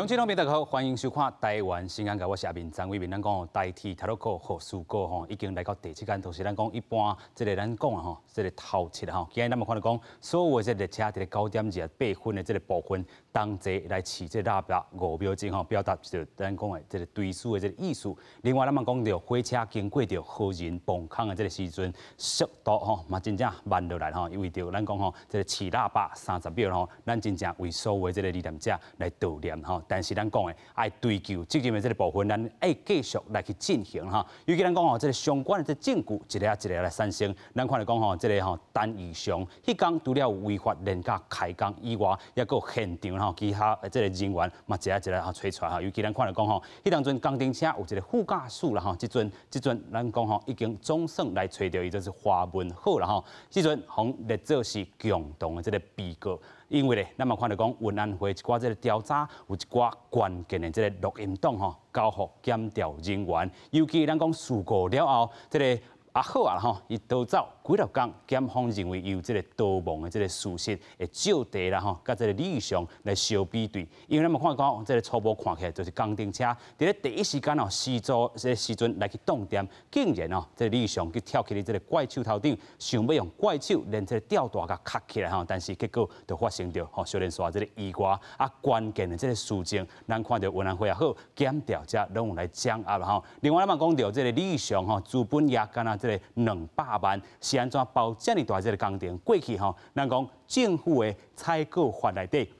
乡亲朋友大家好，歡迎收看《台灣新眼界》，我是阿明張偉明。咱講台鐵太魯閣號事故吼，已經來到第七工，就是咱講一般這個咱講啊吼，這個頭七吼。今日咱嘛看著講，所有的這個列車佇咧9點28分的這個部分，同齊來試這個喇叭5秒鐘吼，表達就咱講的這個追思的這個意思。另外，咱嘛講著火車經過著和仁磅空的這個時陣，速度吼嘛真正慢落來吼，因為著咱講吼，這個試喇叭30秒吼，咱真正為所有的這個罹難者來悼念吼。但是咱講的愛追究責任的這個部分，咱愛繼續來去進行哈。尤其咱講吼，這個相關的這證據一个一个來產生。咱看著講吼，這個吼陳義雄，彼工除了有違法連假開工以外，抑閣有現場吼其他這個人員嘛一个一个吼揣出來吼。尤其咱看著講吼，彼當陣工程車有一個副駕駛啦吼，這陣這陣咱講吼已經總算來揣著伊，就是華文浩啦吼。這陣予列做是共同的這個被告。因為咧，咱嘛看著講，運安會一寡這個調查，有一寡關鍵的這個錄音檔吼，交予檢調人員。尤其咱講事故了後，這個阿好啊吼，伊逃走幾落工，檢方認為有這個逃亡的這個事實，會照地啦吼，佮這個李義祥來相比對。因為咱嘛看講，這個初步看起來就是工程車，佇咧第一時間哦，時做這個時陣來去擋電，竟然哦，這個李義祥去跳起佇這個怪手頭頂，想欲用怪手連這個吊帶共卡起來吼，但是結果就發生著吼，小連紲這個意外啊，關鍵的這個事證，咱看著運安會也好，檢調者攏有來掌握啦吼。另外，咱嘛講著這個李義祥吼，資本額敢若這個200萬，是按怎包遮爾大這個工程？過去吼，咱講政府的採購法內底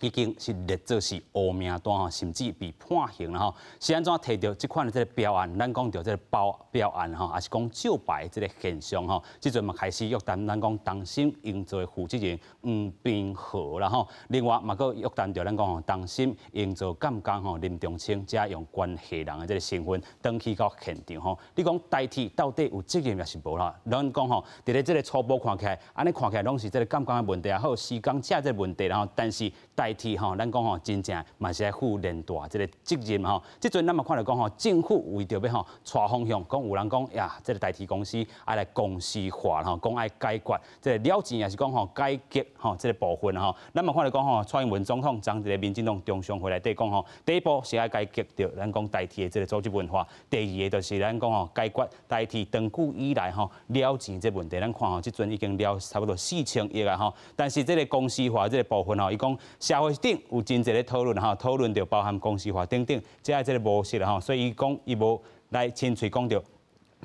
已經是列做是烏名單吼，甚至被判刑了吼。是按怎提著這款的這個標案？咱講著這個包標案吼，抑是講招牌這個現象吼。這陣嘛開始約談咱講東森營造的負責人黃斌和啦吼。另外嘛，閣約談著咱講吼，東森營造監工吼林中清，遮用關係人的這個身份轉去到現場吼。你講台鐵到底有責任抑是無啦？咱講吼，佇咧這個初步看起來，按呢看起來攏是這個監工的問題也好，施工者這個問題，然後但是台鐵吼，咱講吼，真正嘛是愛負連帶這個責任吼。這陣咱嘛看著講吼，政府為著欲吼帶風向，講有人講呀，這個台鐵公司愛來公司化吼，講愛解決這個了錢，抑是講吼改革吼這個部分吼。咱嘛看著講吼，蔡英文總統昨佇咧民進黨中常會內底講吼，第一步是愛改革著咱講台鐵的這個組織文化，第二個就是咱講吼解決台鐵長久以來吼了錢這個問題。咱看吼，這陣已經了差不多4000億啊吼，但是這個公司化這個部分吼，伊講社會頂有真濟咧討論吼，討論著包含公司化等等，這個這個模式啦吼，所以伊講伊無來親喙講著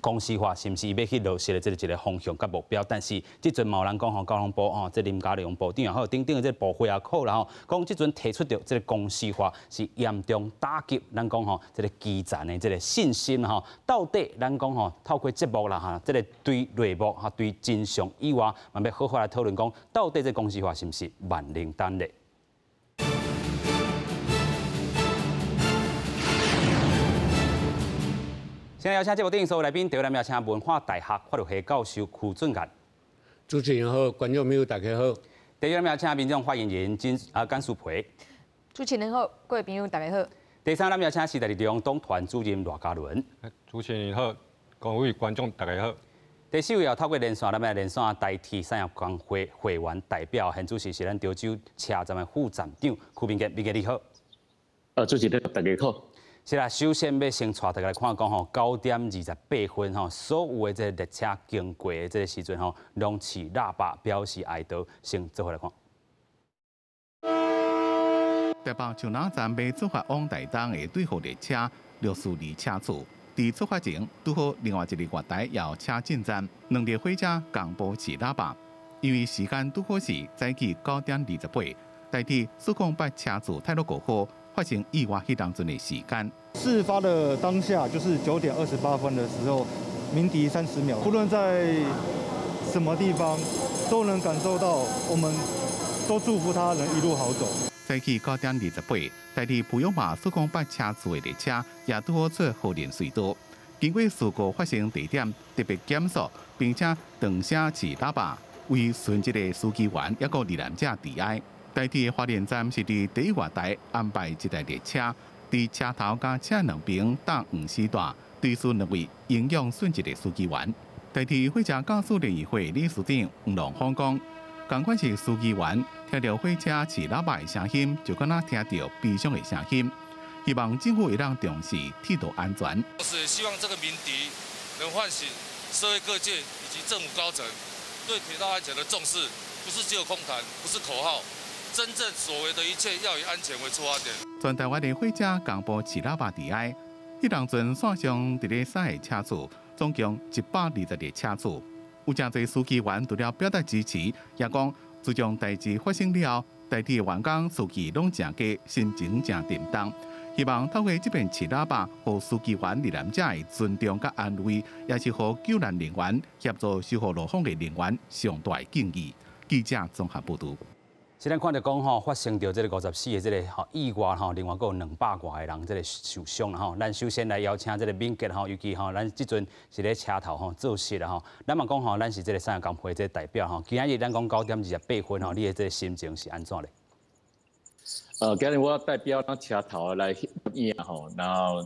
公司化是毋是伊欲去落實的這個一個方向佮目標，但是這陣嘛有人講吼，交通部吼，這林佳龍部長也好，等等的這個部會也好啦吼，講這陣提出著這個公司化是嚴重打擊咱講吼這個基層的這個信心吼。到底咱講吼透過節目啦哈，這個對內幕哈對真相以外，嘛欲好好來討論講，到底這個公司化是毋是萬靈丹的？現在邀請節目頂所有來賓，第一位邀請文化大學法律系教授區俊傑。主持人好，觀眾朋友大家好。第二位邀請民眾發言人金啊甘淑培。主持人好，各位朋友大家好。第三，咱邀請時代力量黨團主任賴嘉倫。主持人好，各位觀眾大家好。第四位要透過連線，咱們來連線台鐵產業工會會員代表，現主席是咱潮州車站的副站長區明傑，明傑你好。主持人大家好。是啦，首先欲先帶大家來看講吼，9點28分吼，所有的這個列車經過的這個時陣吼，攏試喇叭表示哀悼，先做伙來看。台北樹林站欲出發往台東的對號列車642車次，佇出發前拄好另外一個月台也有車進站，兩列火車共步試喇叭，因為時間拄好是早起9點28，台鐵408車次太魯閣號發生意外彼當陣的時間。事發的當下就是9點28分的時候，鳴笛30秒，不論在什麼地方，都能感受到，我們都祝福他能一路好走。早起9點28，台鐵普悠瑪408車次的列車也拄好出和林隧道，經過事故發生地點特別減速，並且長聲試喇叭，為殉職的司機員抑閣罹難者致哀。台鐵花蓮站是佇第一月台安排一台列車，佇車頭佮車兩邊搭黃絲帶，追思兩位英勇殉職的司機員。台鐵火車駕駛聯誼會理事長黃龍峰講，仝款是司機員聽著火車試喇叭的聲音，就敢若聽著悲傷的聲音。希望政府會當重視鐵道安全。同時也希望這個鳴笛能喚醒社會各界以及政府高層對鐵道安全的重視，不是只有空談，不是口號，真正所為的一切要以安全為出發點。全台灣的火車公布試喇叭致哀，彼當陣線上佇咧駛的車次總共120個車次。有誠濟司機員除了表達支持，也講自從代誌發生了後，台鐵員工士氣攏誠低，心情誠沉重。希望透過這遍試喇叭，予司機員罹難者的尊重佮安慰，也是予救難人員協助修復路況的人員上大的敬意。記者綜合報導。是咱看著講吼，發生著這个54个這个吼意外吼，另外閣有200外个人這个受傷啦吼。咱首先來邀請這个敏捷吼，尤其吼，咱這陣是咧車頭吼做事啦吼。咱嘛講吼，咱是這个產業工會這个代表吼。今仔日咱講9點28分吼，你的這个心情是按怎咧？今日我代表咱車頭來攝影吼，然後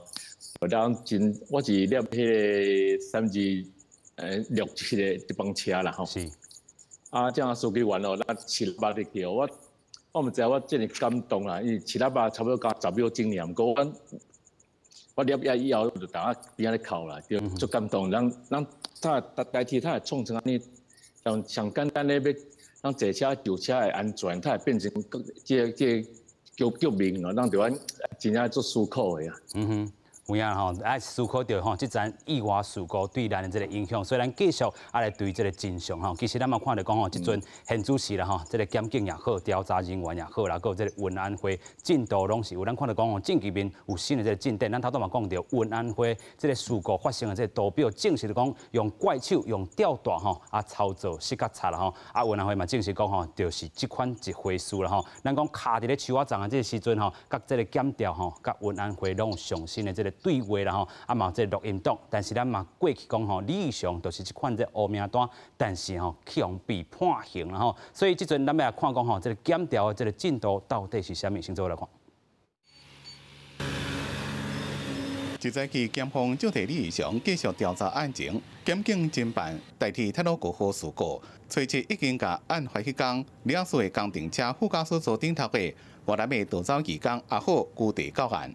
咱真我是攝彼個3267的這班車啦吼。是。啊，這樣司機員哦，咱試喇叭咧叫我，我毋知我真會感動啦，因為試喇叭差不多到10秒鐘爾，毋過我攝遐以後就逐仔邊仔咧哭啦，對，足感動。咱咱他台鐵他會創成按呢，上上簡單咧欲咱坐車救車的安全，他會變成這個叫救命哦，咱就按真正足思考的啊。嗯哼。有影吼，愛思考著吼，這場意外事故對咱的這个影響，所以咱繼續啊來對這个真相吼。其實咱嘛看著講吼，這陣現主時啦吼，這个檢警也好，調查人員也好啦，閣有這个運安會進度攏是有。咱看著講吼，近期面有新的這个進展，咱頭拄嘛講著運安會這个事故發生的這个圖表，證實講用怪手用吊帶吼啊操作失較差啦吼。啊，運安會嘛證實講吼，就是這款一回事啦吼。咱講卡佇咧樹仔站的這个時陣吼，佮這个檢調吼，佮運安會攏有上新的這个對話啦吼，啊嘛有這个錄音檔，但是咱嘛過去講吼，李義祥就是這款這烏名單，但是吼去予被判刑啦吼，所以這陣咱欲來看講吼，這个檢調的這个進度到底是啥物？先做來看。這早起，檢方就提李義祥繼續調查案情，檢警偵辦台鐵太魯閣號事故，初七已經共案發彼工肇事的工程車副駕駛座頂頭的越南的逃走義工阿虎拘提到案。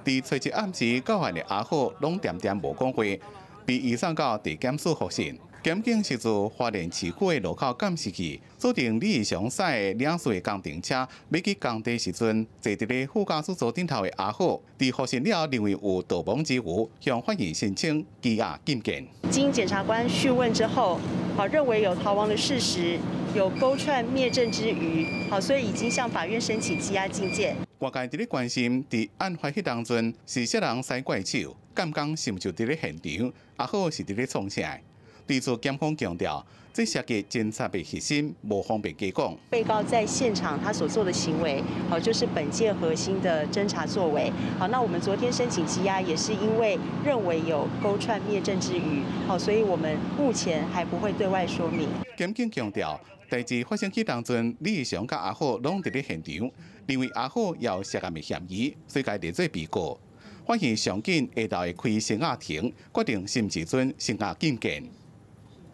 佇初七暗時到案的阿虎，攏恬恬無講話，被移送到地檢署複訊。檢警是自花蓮市區的路口監視器，鎖定李義祥駛的肇事的工程車，欲去工地時陣，坐佇咧副駕駛座頂頭的阿虎，佇複訊了後認為有逃亡之虞，向法院申請羈押禁見。經檢察官訊問之後，好認為有逃亡的事實，有勾串滅證之虞，好，所以已經向法院申請羈押禁見。外界佇咧關心，佇案發彼當陣是啥人使怪手，敢講是毋就佇咧現場，阿虎是佇咧創啥？對此，檢方強調，這涉及偵查的核心，無方便加講。被告在現場他所做的行為，好，就是本件核心的偵查作為。好，那我們昨天申請羈押，也是因為認為有勾串滅證之虞，好，所以我們目前還不會對外說明。檢警強調，代誌發生彼當陣，李義祥佮阿虎攏佇咧現場，認為阿虎有涉案的嫌疑，所以共列做被告。法院上緊下晝會開聲押庭，決定是毋是准聲押禁見。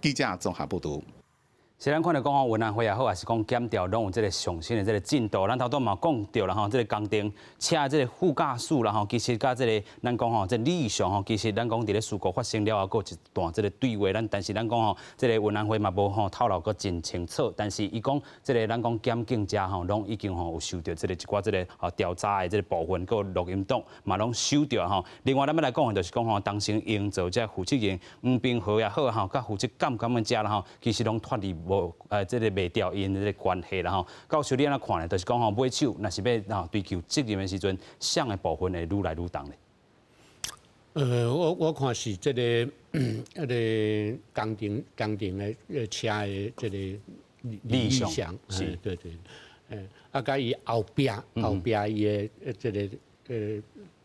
記者綜合報導。是咱看著講吼，運安會也好，還是講檢調，攏有這个上新的這个進度。咱頭拄嘛講著啦吼，這个工程車這个副駕駛啦吼，其實佮這个咱講吼，這個李義祥吼，其實咱講佇咧事故發生了後，閣有一段這个對話。咱但是咱講吼，這个運安會嘛無吼透露閣真清楚。但是伊講這个咱講檢警遮吼，攏已經吼有收著這个一寡這个吼調查的這个部分，閣錄音檔嘛攏收著吼。另外，咱欲來講的就是講吼，當時營造這負責人黃平和也好吼，佮負責監管的遮啦吼，其實攏脫離無。這个袂掉𪜶的這个關係啦吼。教授你按怎看呢？就是講吼，尾手若是欲追究責任的時陣，啥个部分會愈來愈重咧？我看是這个那个工程的車的這個李義祥，是，對對，啊，佮伊後壁伊的這个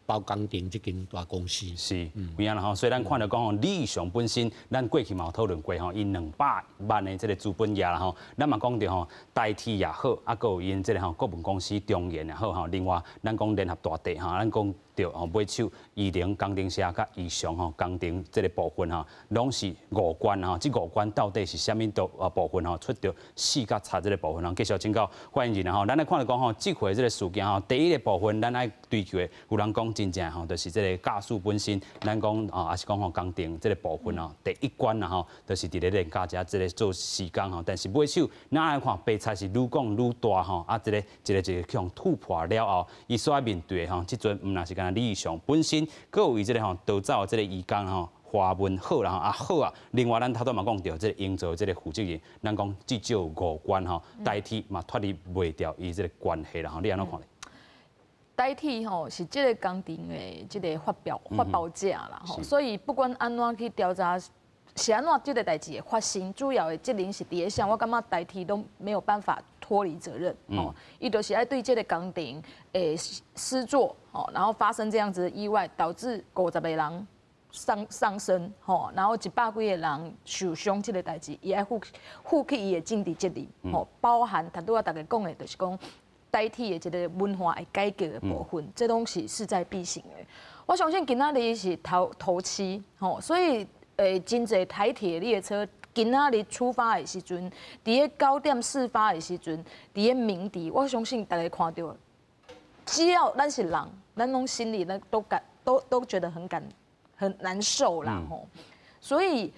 包工程這間大公司。是，有影啦吼。所以咱看著講吼，理想本身，咱過去嘛有討論過吼，伊200萬的這個資本額啦吼，咱嘛講著吼，台鐵也好，啊，閣有𪜶這個吼顧問公司中研也好吼，另外咱講聯合大地吼，咱講著吼尾手宜能工程社佮怡翔吼工程這個部分吼，攏是五關吼，這五關到底是啥物都啊部分吼，出著四佮賊這個部分吼，繼續請教發言人吼，咱來看著講吼，這回這個事件吼，第一個部分咱愛追究的，有人講真正吼，就是這個駕駛本身，咱講啊，抑是講吼工程這個部分吼，第一關啦吼，就是佇咧連駕遮這個做施工吼，但是尾手咱來看白賊是愈講愈大吼，啊，這個一個一個去予突破了後，伊所愛面對的吼，這陣毋若是干焦李祥本身，閣有伊這個吼逃走的這個移工吼。華文好啦吼，啊好啊，另外咱頭拄嘛講著，這個營造這個負責任，咱講至少五關吼，台鐵嘛脫離袂掉伊這個關係啦吼，你按怎看咧？台鐵吼是這個工程的這個發標者啦吼，所以不管按怎去調查，是按怎這個代誌會發生，主要的責任是佇咧啥？我感覺台鐵都沒有辦法脫離責任吼，伊就是愛對這個工程誒施作吼，然後發生這樣子的意外，導致50個人喪生吼，然後100幾個人受傷，這個代誌，伊愛負起伊的政治責任吼，包含頭拄仔逐家講的，就是講台鐵的這個文化的改革的部分，這攏是勢在必行的。我相信今仔日是頭七吼，所以真濟台鐵列車今仔日出發的時陣，佇咧9點始發的時陣，佇咧鳴笛，我相信逐家看著，只要咱是人，咱攏心裡咱都感都都覺得很難受啦吼，所以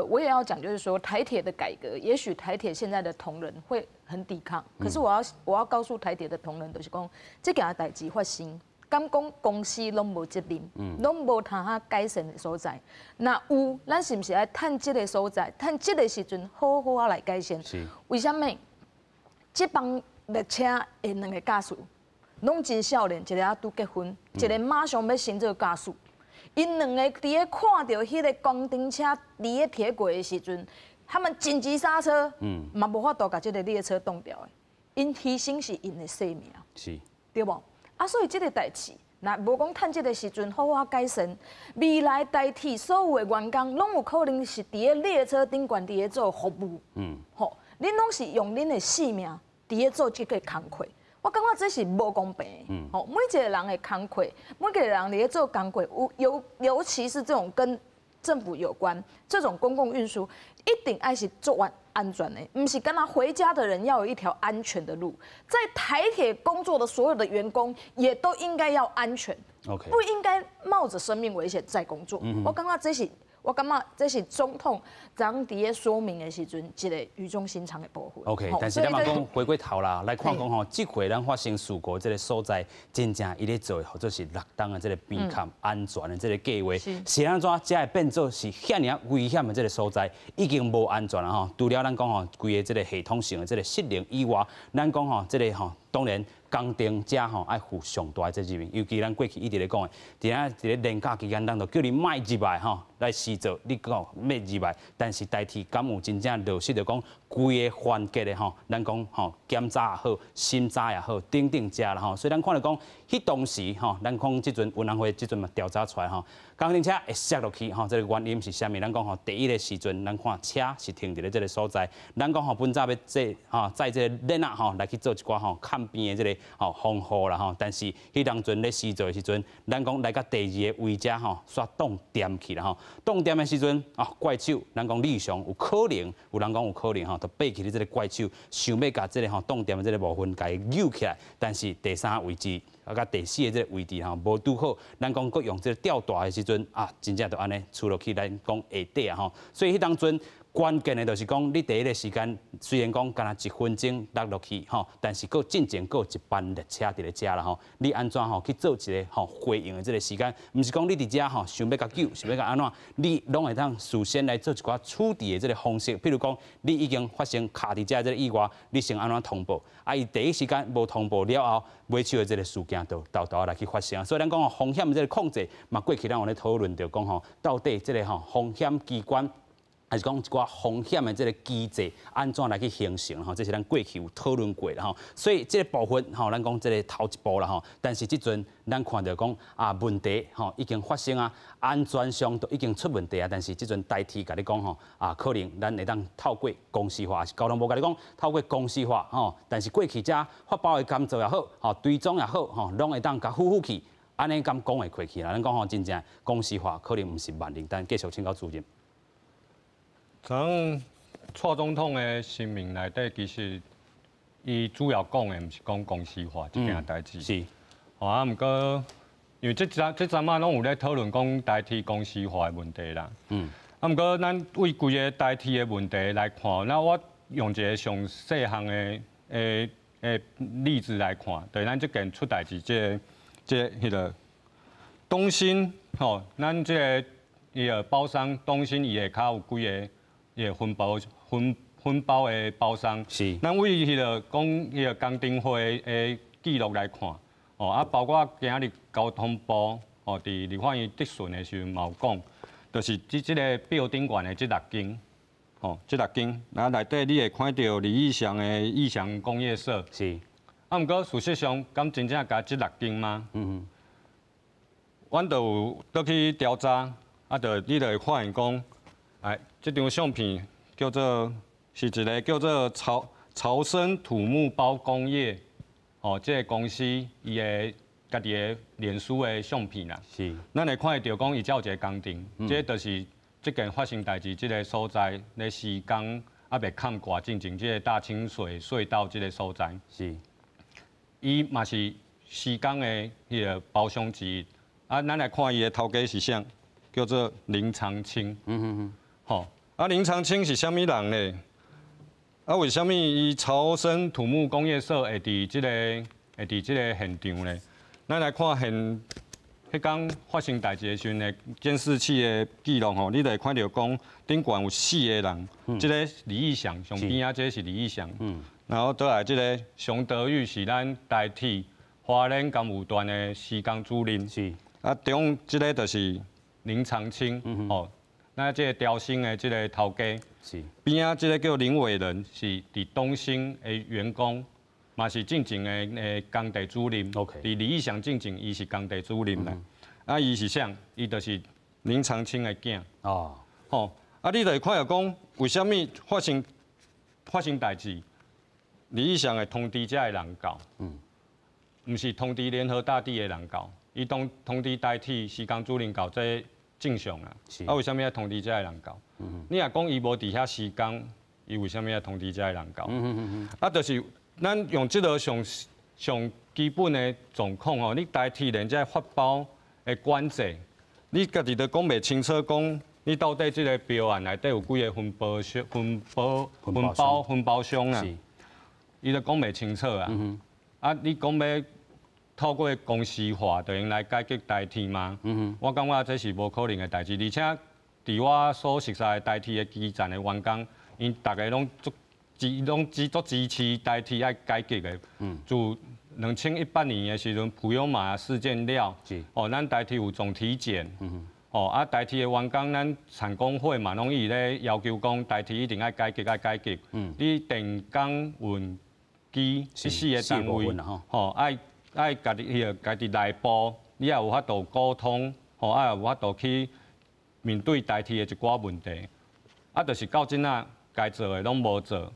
我也要講，就是說台鐵的改革，也許台鐵現在的同仁會很抵抗，可是我要告訴台鐵的同仁，就是講這件代誌發生，敢講公司攏無責任，攏無通哈改善的所在。若有，咱是毋是愛趁這個所在，趁這個時陣好好仔來改善？為啥物？這班列車的兩個駕駛攏真少年，一個猶拄結婚，一個馬上欲升做駕駛。𪜶兩个佇咧看著彼個工程車佇咧鐵軌的時陣，他們緊急剎車，嘛無法度共這个列車擋掉的。𪜶犧牲是𪜶的性命，對無？啊，所以這个代誌，若無講趁這个時陣好好改善，未來台鐵所有的員工攏有可能是佇咧列車頂懸佇咧做服務，吼，恁攏是用恁的性命佇咧做這个工課。我感覺這是無公平的，吼，每一個人的工課，每個人佇咧做工課，有尤其是這種跟政府有關這種公共運輸，一定愛是做完安全的，毋是干焦回家的人要有一條安全的路，在台鐵工作的所有的員工也都應該要安全，不應該冒着生命危險在工作。我感覺這是總統昨佇咧說明的時陣，一個語重心長的部分。 OK，但是咱嘛講回過頭啦，來看講吼，這回咱發生事故這個所在，真正伊咧做的，或者是6冬的這個邊坎安全的這個計劃，是按怎才會變做是遐爾危險的這個所在，已經無安全了吼。除了咱講吼，規个這個系統性的這個失靈以外，咱講吼，這個吼，當然工程者吼愛負上大的責任，尤其咱過去一直咧講的，佇咧佇咧連假期間，咱就叫你莫入來吼來施作，你講欲入來，但是台鐵敢有真正落實著講規個環節的吼，咱講吼檢查也好，審查也好，等等遮啦吼，所以咱看著講，彼當時吼，咱講這陣運安會這陣嘛調查出來吼，工程車會摔落去吼，這個原因是啥物？咱講吼，第一个時陣，咱看車是停佇咧這個所在，咱講吼本早欲載吼載這個鏈仔吼來去做一寡吼崁邊的這個吼防護啦吼，但是彼當陣咧施作的時陣，咱講來到第二个位置吼，煞擋電去啦吼，擋電的時陣啊，怪手，咱講理想有可能，有人講有可能吼，就爬起咧這個怪手，想欲共這個吼擋電的這個部分共伊扭起來，但是第三個位置啊，佮第四个這個位置吼無拄好，咱講閣用這個吊帶的時陣啊，真正就按呢出落去，咱講下底啊吼，所以彼當陣。關鍵的就是講，你第一个時間雖然講干焦一分鐘落落去吼，但是閣進前閣有一班列車佇咧遮啦吼，你按怎吼去做一个吼回應的這个時間？毋是講你佇遮吼想欲共救，想欲共按怎，你攏會當事先來做一寡處置的這个方式。譬如講，你已經發生卡佇遮這个意外，你先按怎通報？啊，伊第一時間無通報了後，尾手的這个事件就沓沓來去發生。所以咱講吼風險的這个控制，嘛過去咱有咧討論著講吼，到底這个吼風險機關。還是講一寡風險的這个機制按怎來去形成吼？這是咱過去有討論過啦吼。所以這个部分吼，咱講這个頭一步啦吼。但是這陣咱看著講啊，問題吼已經發生啊，安全上都已經出問題啊。但是這陣台鐵共你講吼啊，可能咱會當透過公司化，是交通部共你講透過公司化吼。但是過去這發包的工作也好，吼堆裝也好，吼攏會當共付付去，按呢敢講會過去啦？咱講吼，真正公司化可能毋是萬靈丹。繼續請教主任。從蔡總統的聲明內底，其實伊主要講的毋是講公司化這件代誌。啊，毋過因為這陣這陣仔攏有咧討論講台鐵公司化的問題啦。啊，毋過咱對規个台鐵的問題來看，那我用一个上細項的的的例子來看，就是咱這件出代誌，這个這彼个東興吼，咱這个伊个包商東興伊下跤有幾个。伊个分包分分包的包商，咱對彼个講彼个工程費的記錄來看，哦啊，包括今仔日交通部哦，佇立法院質詢的時陣嘛有講，就是這這个標頂懸的這六間，吼，這六間，啊內底你會看著李義祥的義祥工業社，啊，毋過事實上，敢真正共這六間嗎？阮就有倒去調查，啊，就你就會發現講。哎，這張相片叫做是一个叫做潮潮生土木包工業，哦，這个公司伊的家己的臉書的相片啦。咱會看會著講伊遮有一个工程，這就是這件發生代誌這个所在咧施工猶未崁蓋進前，這个大清水隧道這个所在。伊嘛是施工的彼个包商之一。啊，咱來看伊的頭家是啥？叫做林長青。吼，啊林長青是啥物人呢？啊，為啥物伊潮生土木工業社會佇這个會佇這个現場呢？咱來看現彼工發生代誌的時陣的監視器的記錄吼，你就會看著講頂懸有四个人，這个李義祥上邊仔這个是李義祥，然後倒來這个熊德玉是咱台鐵花蓮工務段的施工主任，啊，中這个就是林長青，吼。那這个雕星的這个頭家，邊仔這个叫林偉仁，是佇東興的員工，嘛是進前的的工地主任。佇李義祥進前，伊是工地主任啦。啊，伊是啥？伊就是林長青的囝。吼，啊，你就會看著講，為啥物發生發生代誌，李義祥會通知遮的人到？毋是通知聯合大地的人到，伊當通知台鐵施工主任到，這正常啦。啊，為啥物愛通知遮的人到？你若講伊無佇遐施工，伊為啥物愛通知遮的人到？啊，就是咱用這个上上基本的狀況吼，你台鐵連這發包的管制，你家己都講袂清楚，講你到底這个標案內底有幾个分包商、分包、分包、分包商啊？伊都講袂清楚啊！啊，你講欲透過公司化就用來解決台鐵嗎？我感覺這是無可能的代誌，而且佇我所熟悉的台鐵的基層的員工，𪜶逐个攏足支攏支足支持台鐵愛改革的。自2018年的時陣，普悠瑪事件了，哦，咱台鐵有總體檢，哦，啊，台鐵的員工，咱產工會嘛攏一直咧要求講，台鐵一定愛改革，愛改革。你電工運機這四个單位，吼，愛愛家己彼个家己內部，你也有法度溝通，吼，啊有法度去面對台鐵的一寡問題，啊，就是到這仔該做的攏無做，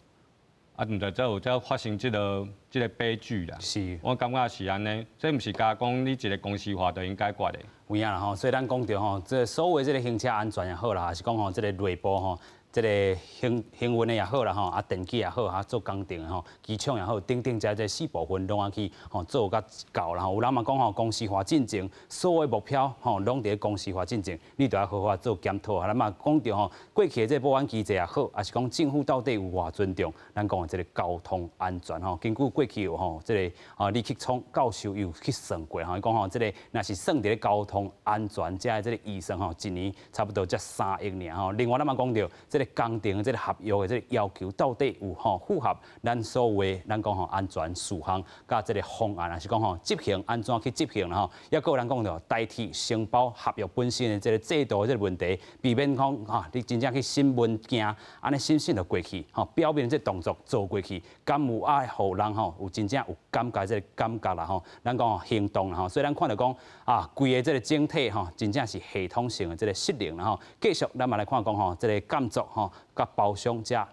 啊，毋就才有才發生這个這个悲劇啦。我感覺是按呢，這毋是焦講你一个公司化就應解決的。有影啦吼，所以咱講著吼，這所謂這个行車安全也好啦，還是講吼這个內部吼。這个營營運的也好啦吼，啊電機也好，啊做工程的吼，機廠也好，等等，這這四部分攏愛去吼做甲到啦吼。有人嘛講吼，公司化進前，所有目標吼攏佇咧公司化進前，你著愛好好做檢討啊。咱嘛講著吼，過去的這个保安機制也好，抑是講政府到底有偌尊重咱講的這个交通安全吼？根據過去有吼，這个啊李克聰教授有去算過吼，伊講吼，這个若是算佇咧交通安全遮的這个預算吼，一年差不多才3億爾吼。另外咱嘛講著這个。這個工程這個合約的這個要求到底有吼符合咱所謂咱講吼安全事項佮這個方案，還是講吼執行按怎去執行啦吼？抑閣有咱講著台鐵承包合約本身的這個制度的這個問題，避免講哈你真正去審文件，按呢審審就過去，吼表面這個動作做過去，敢有愛予人吼有真正有感覺這個感覺啦吼？咱講行動啦吼，所以咱看著講啊，規个這個整體吼，真正是系統性的這個失靈啦吼。繼續咱嘛來看講吼，這個監作吼佮包商遮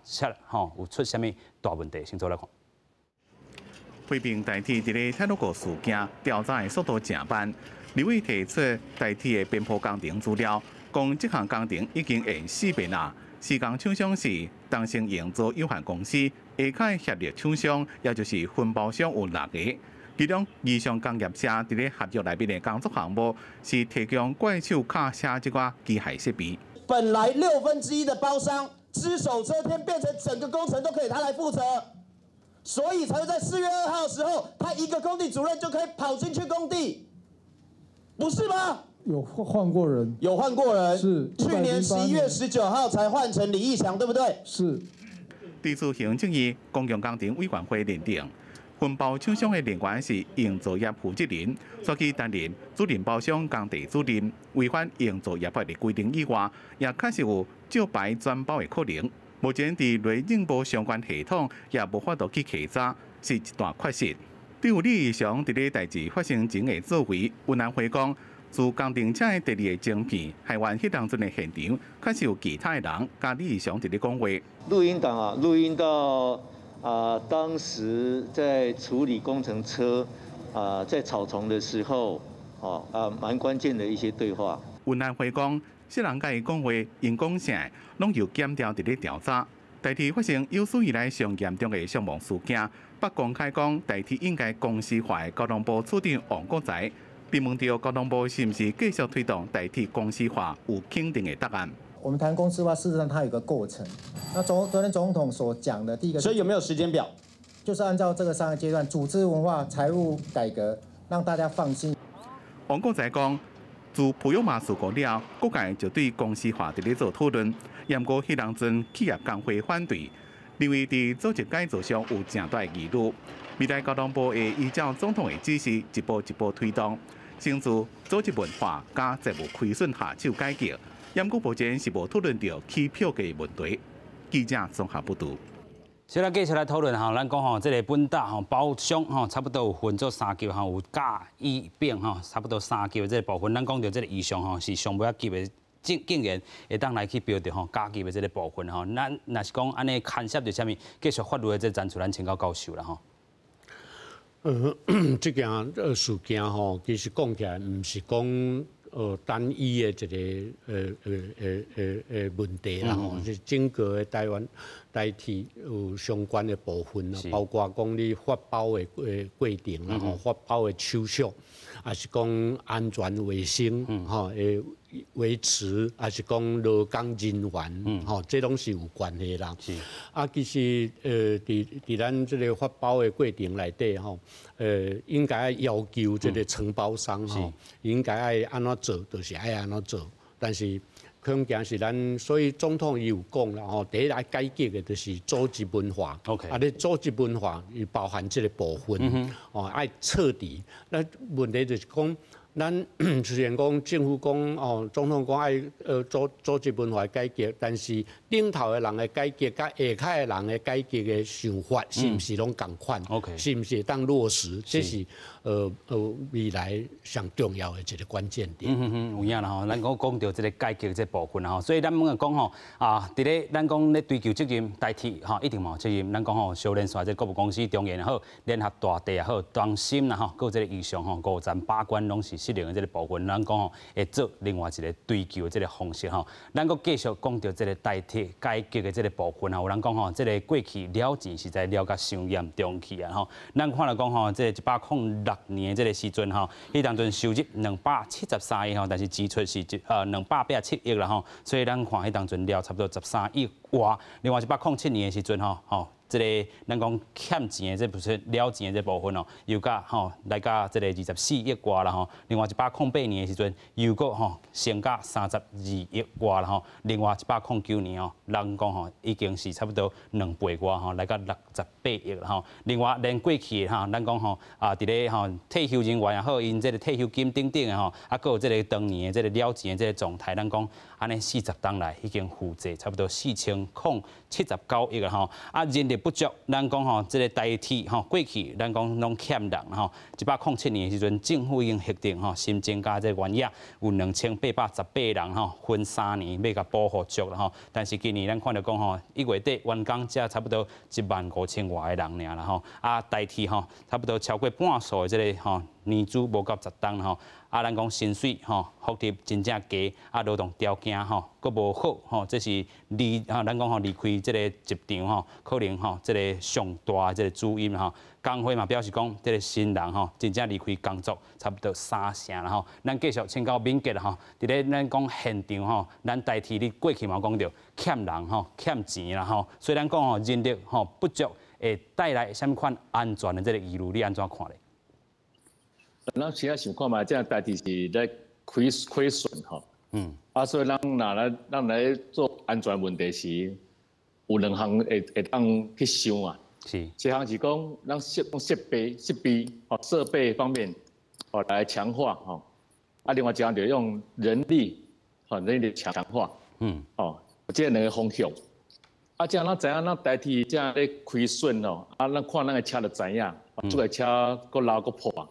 吼有出啥物大問題，先做來看。批評台鐵佇咧太魯閣事件調查的速度誠慢，立委提出台鐵的邊坡工程資料，講這項工程已經延四遍啦。施工廠商是東成營造有限公司，下跤協力廠商，也就是分包商有六个。其中，義祥工業社佇咧合約內面的工作項目是提供怪手卡車這寡機械設備。本來1/6的包商只手遮天，變成整個工程都可以他來負責。所以才會在4月2號的時候，他一個工地主任就可以跑進去工地，不是嗎？有換過人，有換過人，是去年11月19號才換成李義祥，對不對？是。對此行政院公共工程委員會認定，分包廠商的人員是營造業負責人，所以擔任主任包商工地主任，違反營造業法的規定以外，也確實有招牌轉包的可能。目前佇內政部相關系統也無法度去稽查，是一大缺失。對於李義祥佇咧代誌發生前的作為，運安會講，自工程車的第二個晶片害完彼當陣的現場，確實有其他的人佮李義祥佇咧講話。錄音檔啊，錄音到啊，當時在處理工程車啊，在草叢的時候，哦啊，蠻關鍵的一些對話。運安會講，這人佮伊講話，𪜶講啥，攏由檢調佇咧調查。台鐵發生有史以來上嚴重的傷亡事件，北公開講台鐵應該公司化的交通部處長王國材，被問著交通部是毋是繼續推動台鐵公司化，有肯定的答案。我們談公司化，事實上它有個過程。那昨天總統所講的第一個，所以有沒有時間表？就是按照這個三個階段，組織文化、財務改革，讓大家放心。王國材講，自普悠瑪事故了，各界就對公司化佇咧做討論。毋過彼當陣企業工會反對，認為佇組織改造上有誠大疑慮。未來交通部會依照總統的指示，一步一步推動，先自組織文化佮財務虧損下手改革。毋過目前是無討論著起票價問題。記者綜合報導。先來繼續來討論吼，咱講吼，這個本搭吼包商吼，差不多有分做三級吼，有甲、乙、丙吼，差不多三級的這個部分。咱講著這個義祥吼，是上尾仔級的，竟然會當來去標著吼甲級的這個部分吼。咱若是講按呢牽涉著啥物，繼續法律的這個層次，咱請教教授啦吼。這件事件吼，其實講起來毋是講單一的一个問題啦吼，是整個的台灣台鐵有相關的部分啦，包括講你發包的過程啦吼，發包的手續，抑是講安全衛生吼的維持，抑是講勞工人員吼，這攏是有關係啦。啊，其實佇咱這個發包的過程內底吼，應該要求這個承包商吼，應該愛按怎做，就是愛按怎做。但是恐驚是咱，所以總統伊有講啦吼，第一來改革的就是組織文化。 啊，你組織文化伊包含這個部分，哦，愛徹底。那問題就是講，咱雖然講政府講哦，總統講愛組織文化改革，但是頂頭的人的改革，佮下跤的人的改革的想法，是毋是攏仝款？ 是毋是會當落實？這是未來上重要的一個關鍵點。嗯嗯嗯，有影啦吼，咱講講著這個改革這部分啦吼，所以咱們講吼啊，佇咧咱講咧追究責任，台鐵吼一定嘛有責任。咱講吼，相連線這個國務公司中研也好，聯合大地也好，中芯啦吼，閣有這個義祥吼，五層把關攏是失靈的這個部分，咱講吼會做另外一個追究的這個方式吼。咱閣繼續講著這個台鐵改革的這個部分啊，有人講吼，這個過去了錢實在了甲傷嚴重去啊吼。咱看來講吼，這個106年這個時陣吼，彼當陣收入273億吼，但是支出是287億啦吼，所以咱看彼當陣了差不多13億外。另外107年的時陣吼，吼。這个咱講欠錢的這部分了錢的這部分哦，又甲吼來到這个24億外啦吼。另外108年的時陣，又閣吼升到32億外啦吼。另外109年哦，人講吼已經是差不多2倍外吼，來到68億啦吼。另外連過去吼，咱講吼啊，佇咧吼退休人員也好，𪜶這个退休金等等的吼，啊，閣有這个當年的這个了錢的這个狀態，咱講按呢40冬來已經負債差不多4079億啦吼。啊，人力不足，咱講吼，這个台鐵吼過去咱講攏欠人吼。107年的時陣，政府已經核定吼新增加這個員額有2818人吼，分3年欲共補予足啦吼。但是今年咱看著講吼，1月底員工才差不多1萬5千外个人爾啦吼。啊，台鐵吼差不多超過半數的這个吼年資無夠10冬吼。啊，咱講薪水吼福利真正低，啊，勞動條件吼閣無好吼，這是離吼咱講吼離開這个職場吼，可能吼這个上大這个主因吼。工會嘛表示講，這个新人吼真正離開工作差不多3成啦吼。咱繼續請教敏傑啦吼，佇咧咱講現場吼，咱台鐵你過去嘛講著欠人吼、欠錢啦吼，所以咱講吼人力吼不足會帶來啥物款安全的這个疑慮，你按怎看咧？咱現在想看覓，這个代誌是咧虧損吼。啊，所以咱若來咱來做安全問題時，有兩項會當去想啊。一項是講咱設備吼設備方面吼來強化吼。啊，另外一項就用人力吼人力強化。哦，這兩个方向。啊，這樣咱知影咱台鐵這樣咧虧損哦，啊，咱看咱的車就知影，這个車閣老閣破。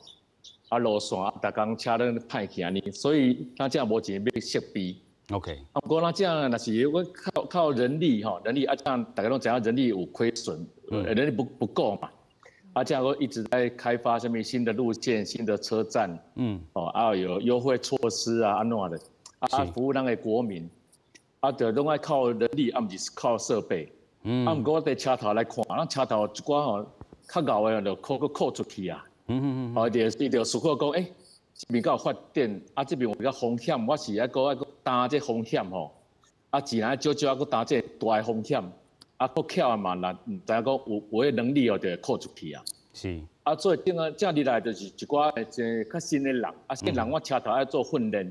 啊，路線啊，逐工車攏歹去按呢，所以咱這樣無錢買設備。 啊，毋過咱這樣若是我靠人力吼，人力啊，這樣大家攏知影人力有虧損，人力不夠嘛。啊，這樣我一直在開發啥物新的路線、新的車站，哦，啊有優惠措施啊，按怎的，啊服務咱的國民，啊，就攏愛靠人力，啊，毋是靠設備。啊，毋過我佇車頭來看，咱車頭一寡吼較𠢕的就扣閣扣出去啊。哦，伊就思考講，欸，這邊敢有發展，啊，這邊有較風險，我是愛閣擔這風險吼，啊，自然少少啊，閣擔這大的風險，啊，閣巧的嘛，若毋知影講有彼能力哦，就會扣出去啊。啊，所以頂啊，這入來就是一寡一較新的人，啊，新人我車頭愛做訓練。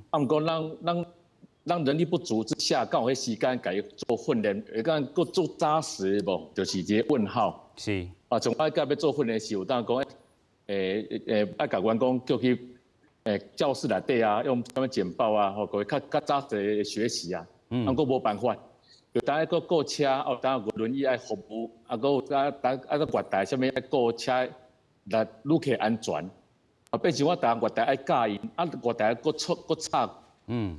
啊，毋過咱人力不足之下，敢有彼時間共伊做訓練，會當閣做紮實無？就是一个問號。啊，從我甲欲做訓練時，有當講。愛共員工叫去教室內底啊，用啥物簡報啊，吼，予伊較紮實學習啊。啊，閣無辦法，就當愛閣顧車，哦，當有輪椅愛服務，啊，閣有當當啊閣月台啥物愛顧車來旅客安全。啊，變成我逐項月台愛教𪜶，啊，月台閣錯閣吵，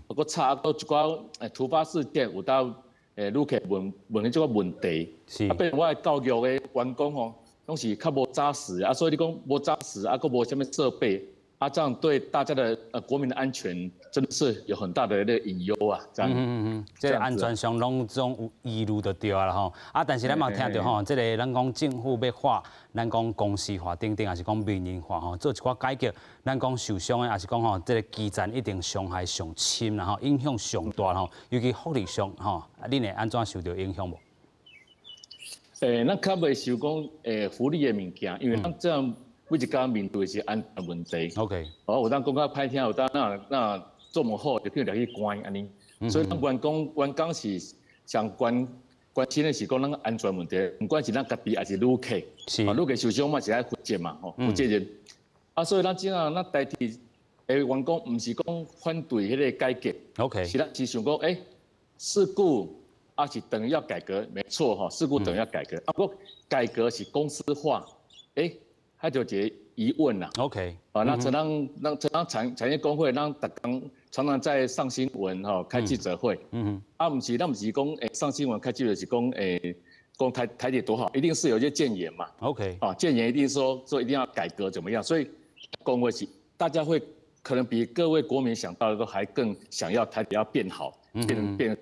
閣吵啊，閣一寡突發事件有當旅客問彼種問題，啊，變成我的教育的員工吼，攏是較無紮實啊，所以你講無紮實啊，閣無啥物設備啊，這樣對大家的國民的安全真的是有很大的那個隱憂啊。這樣，這个安全上攏總有疑慮就對啊啦吼。啊，但是咱嘛聽著吼，這个咱講政府欲化，咱講公司化等等，抑是講民營化吼，做一寡改革，咱講受傷的，抑是講吼，這个基層一定傷害上深啦吼，影響上大吼，尤其福利上吼，恁會按怎受著影響無？咱較袂受講福利的物件，因為咱這樣每一工面對的是安全問題。 哦，有當講較歹聽，有當那做無好就去掠去關按呢。所以咱員工是上關心的是講咱安全問題，毋管是咱家己抑是旅客，啊，旅客受傷嘛是愛負責嘛，吼，負責任。啊，所以咱這樣咱台鐵的員工毋是講反對彼个改革是咱是想講，事故。啊，是等於要改革，沒錯吼，事故等於要改革。啊，不過改革是公司化，彼就一个疑問啦。 啊，那像咱像咱產業工會，咱逐工常常在上新聞吼，開記者會。啊，毋是，咱毋是講上新聞開記者是講講台鐵多好，一定是有些建言嘛。 啊，建言一定說一定要改革怎麼樣，所以工會是大家會可能比各位國民想到的都還更想要台鐵要變好。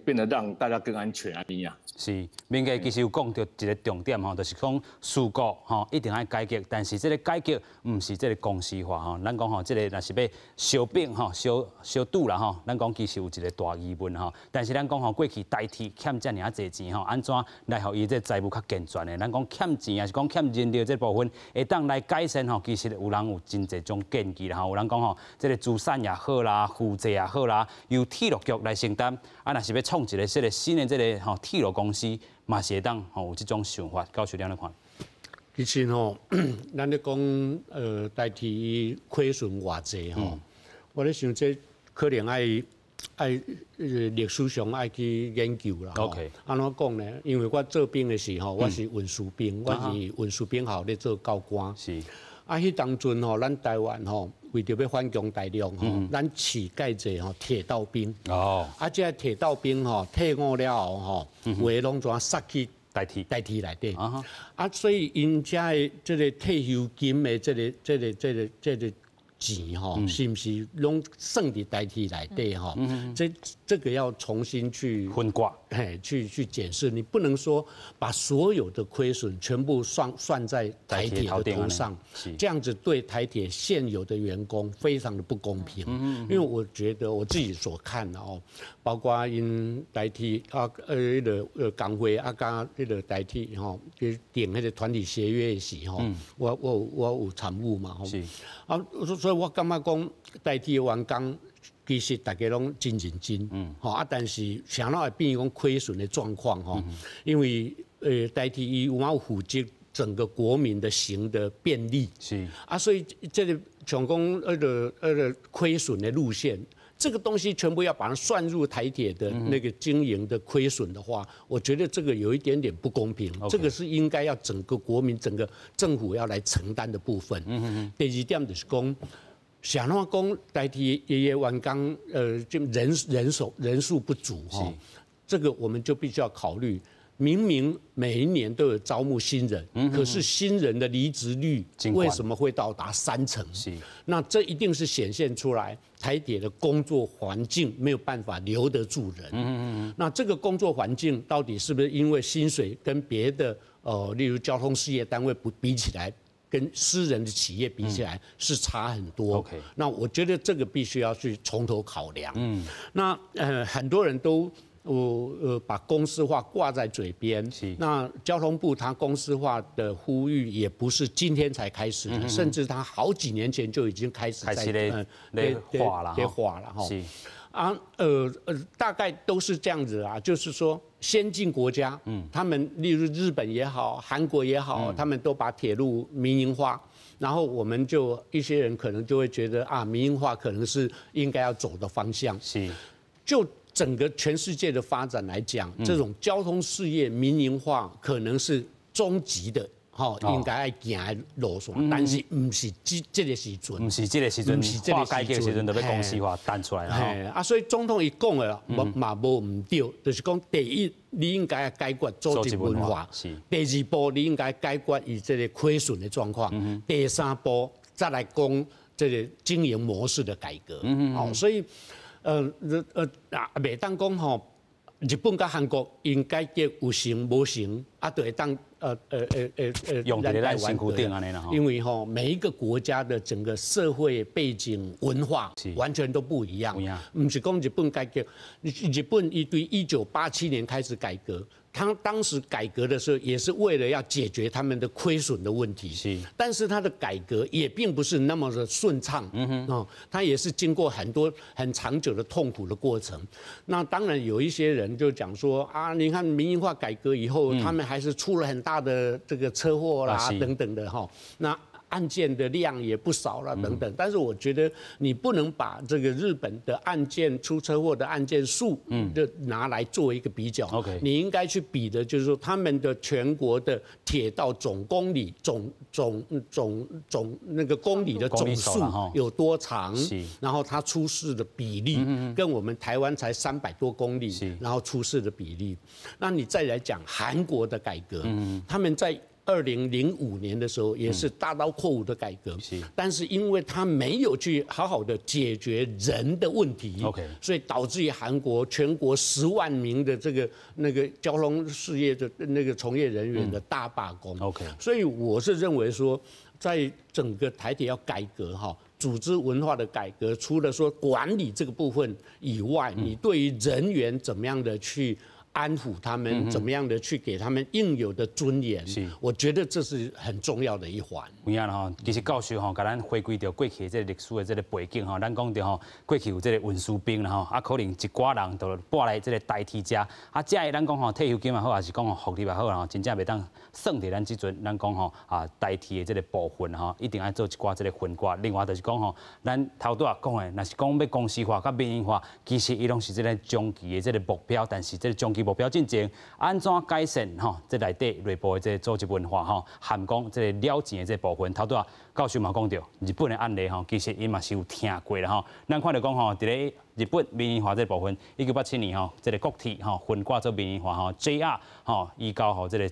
變得讓大家更安全啊！啊。是，明哥其實有講著一個重點吼，就是講事故吼一定愛解決，但是這個解決毋是這個公司化吼。咱講吼，這個若是欲相併吼、相相拄啦吼，咱講其實有一個大疑問吼。但是咱講吼，過去台鐵欠遮爾仔濟錢吼，按怎來予伊這個財務較健全的？咱講欠錢抑是講欠人力這部分會當來改善吼，其實有人有真濟種建議啦吼。有人講吼，這個資產也好啦，負債也好啦，由鐵路局來承擔。啊，若是欲創一個這個新的這個吼鐵路公司，嘛是會當吼有這種想法。教授你按怎看？其實吼，咱咧講台鐵虧損偌濟吼，我咧想這可能愛歷史上愛去研究啦。 按怎講呢？因為我做兵的時候，我是運輸兵，我是運輸兵校咧做教官。啊，彼當陣吼，咱台灣吼，為著欲反攻大陸吼，咱飼蓋濟吼鐵道兵。啊，這個鐵道兵吼退伍了後吼，有的攏怎殺去台鐵台鐵內底。啊，所以𪜶遮的這個退休金的這個錢吼，是毋是攏算佇台鐵內底吼？這個要重新去分割，嘿，去檢視。你不能說把所有的虧損全部算在台鐵的頭上，這樣子對台鐵現有的員工非常的不公平。因為我覺得我自己所看的哦，包括𪜶台鐵啊，彼個工會啊，佮彼個台鐵吼，去訂彼個團體協約的時候，我有參與嘛吼。啊，所以我感覺講台鐵的員工其實大家攏真認真，吼啊，但是啥怎會變講虧損的狀況吼？因為台鐵伊有有負責整個國民的行的便利，啊，所以這個像講彼個虧損的路線。這個東西全部要把它算入台鐵的那個經營的虧損的話，我覺得這個有一點點不公平。這個是應該要整個國民、整個政府要來承擔的部分。第二點就是講，啥怎講台鐵的員工，就人數不足哈，這個我們就必須要考慮。明明每一年都有招募新人，可是新人的離職率為什麼會到達3成？那這一定是顯現出來台鐵的工作環境沒有辦法留得住人。那這個工作環境到底是不是因為薪水跟別的例如交通事業單位不比起來，跟私人的企業比起來是差很多。 那我覺得這個必須要去從頭考量。那很多人都我把公司化掛在嘴邊，那交通部他公司化的呼籲也不是今天才開始的，甚至他好幾年前就已經開始在咧畫了，咧畫了哈。啊，大概都是這樣子啊，就是說先進國家，他們例如日本也好，韓國也好，他們都把鐵路民營化，然後我們就一些人可能就會覺得啊，民營化可能是應該要走的方向。就整個全世界的發展來講，這種交通事業民營化可能是終極的，吼，應該愛行的路線，但是毋是這個時陣，毋是這個時陣，毋是這個改革時陣就欲公司化彈出來啊，所以總統伊講的無嘛無毋對，就是講第一，你應該解決組織文化；第二步，你應該解決伊這個虧損的狀況；第三步再來講這個經營模式的改革。哦，所以。啊，袂當講吼，日本佮韓國𪜶改革有成無成，啊，就會當用佇咱身軀頂按呢啦。因為吼，每一個國家的整個社會背景、文化完全都不一樣。毋是講日本改革，日本伊對1987年開始改革，他當時改革的時候，也是為了要解決他們的虧損的問題。但是他的改革也並不是那麼的順暢。哦，他也是經過很多很長久的痛苦的過程。那當然有一些人就講說啊，你看民營化改革以後，他們還是出了很大的這個車禍啦等等的哈。那案件的量也不少了等等。但是我覺得你不能把這個日本的案件出車禍的案件數，就拿來做一個比較。 你應該去比的就是說他們的全國的鐵道總公里總那個公里的總數有多長，然後它出事的比例跟我們台灣才300多公里，然後出事的比例。那你再來講韓國的改革，他們在2005年的时候，也是大刀阔斧的改革，但是因为他没有去好好的解决人的问题所以导致于韩国全国10万名的这个那个交通事业的那个从业人员的大罢工。 所以我是认为说，在整个台铁要改革哈，组织文化的改革，除了说管理这个部分以外，你对于人员怎么样的去安抚他们，怎么样的去给他们应有的尊严，我觉得这是很重要的一环。有影啦吼，其實教授吼，共咱回歸著過去這個歷史的這個背景吼，咱講著吼，過去有這個運輸兵啦吼，啊可能一寡人就搬來這個台鐵遮，啊這的咱講吼退休金也好，抑是講吼福利也好吼，真正袂當算佇咱這陣，咱講吼啊台鐵的這個部分吼，一定愛做一寡這個分割。另外就是講吼，咱頭拄仔講的，若是講欲公司化佮民營化，其實伊攏是這個長期的這個目標，但是這個長期目標進前，按怎改善吼？這內底內部的這個組織文化吼，含講這個了錢的這個部分，頭拄仔教授嘛講著，日本的案例吼，其實伊嘛是有聽過啦吼。咱看著講吼，佇咧日本民營化這個部分，1987年吼，這個國鐵吼分割做民營化吼，JR 吼移交予這個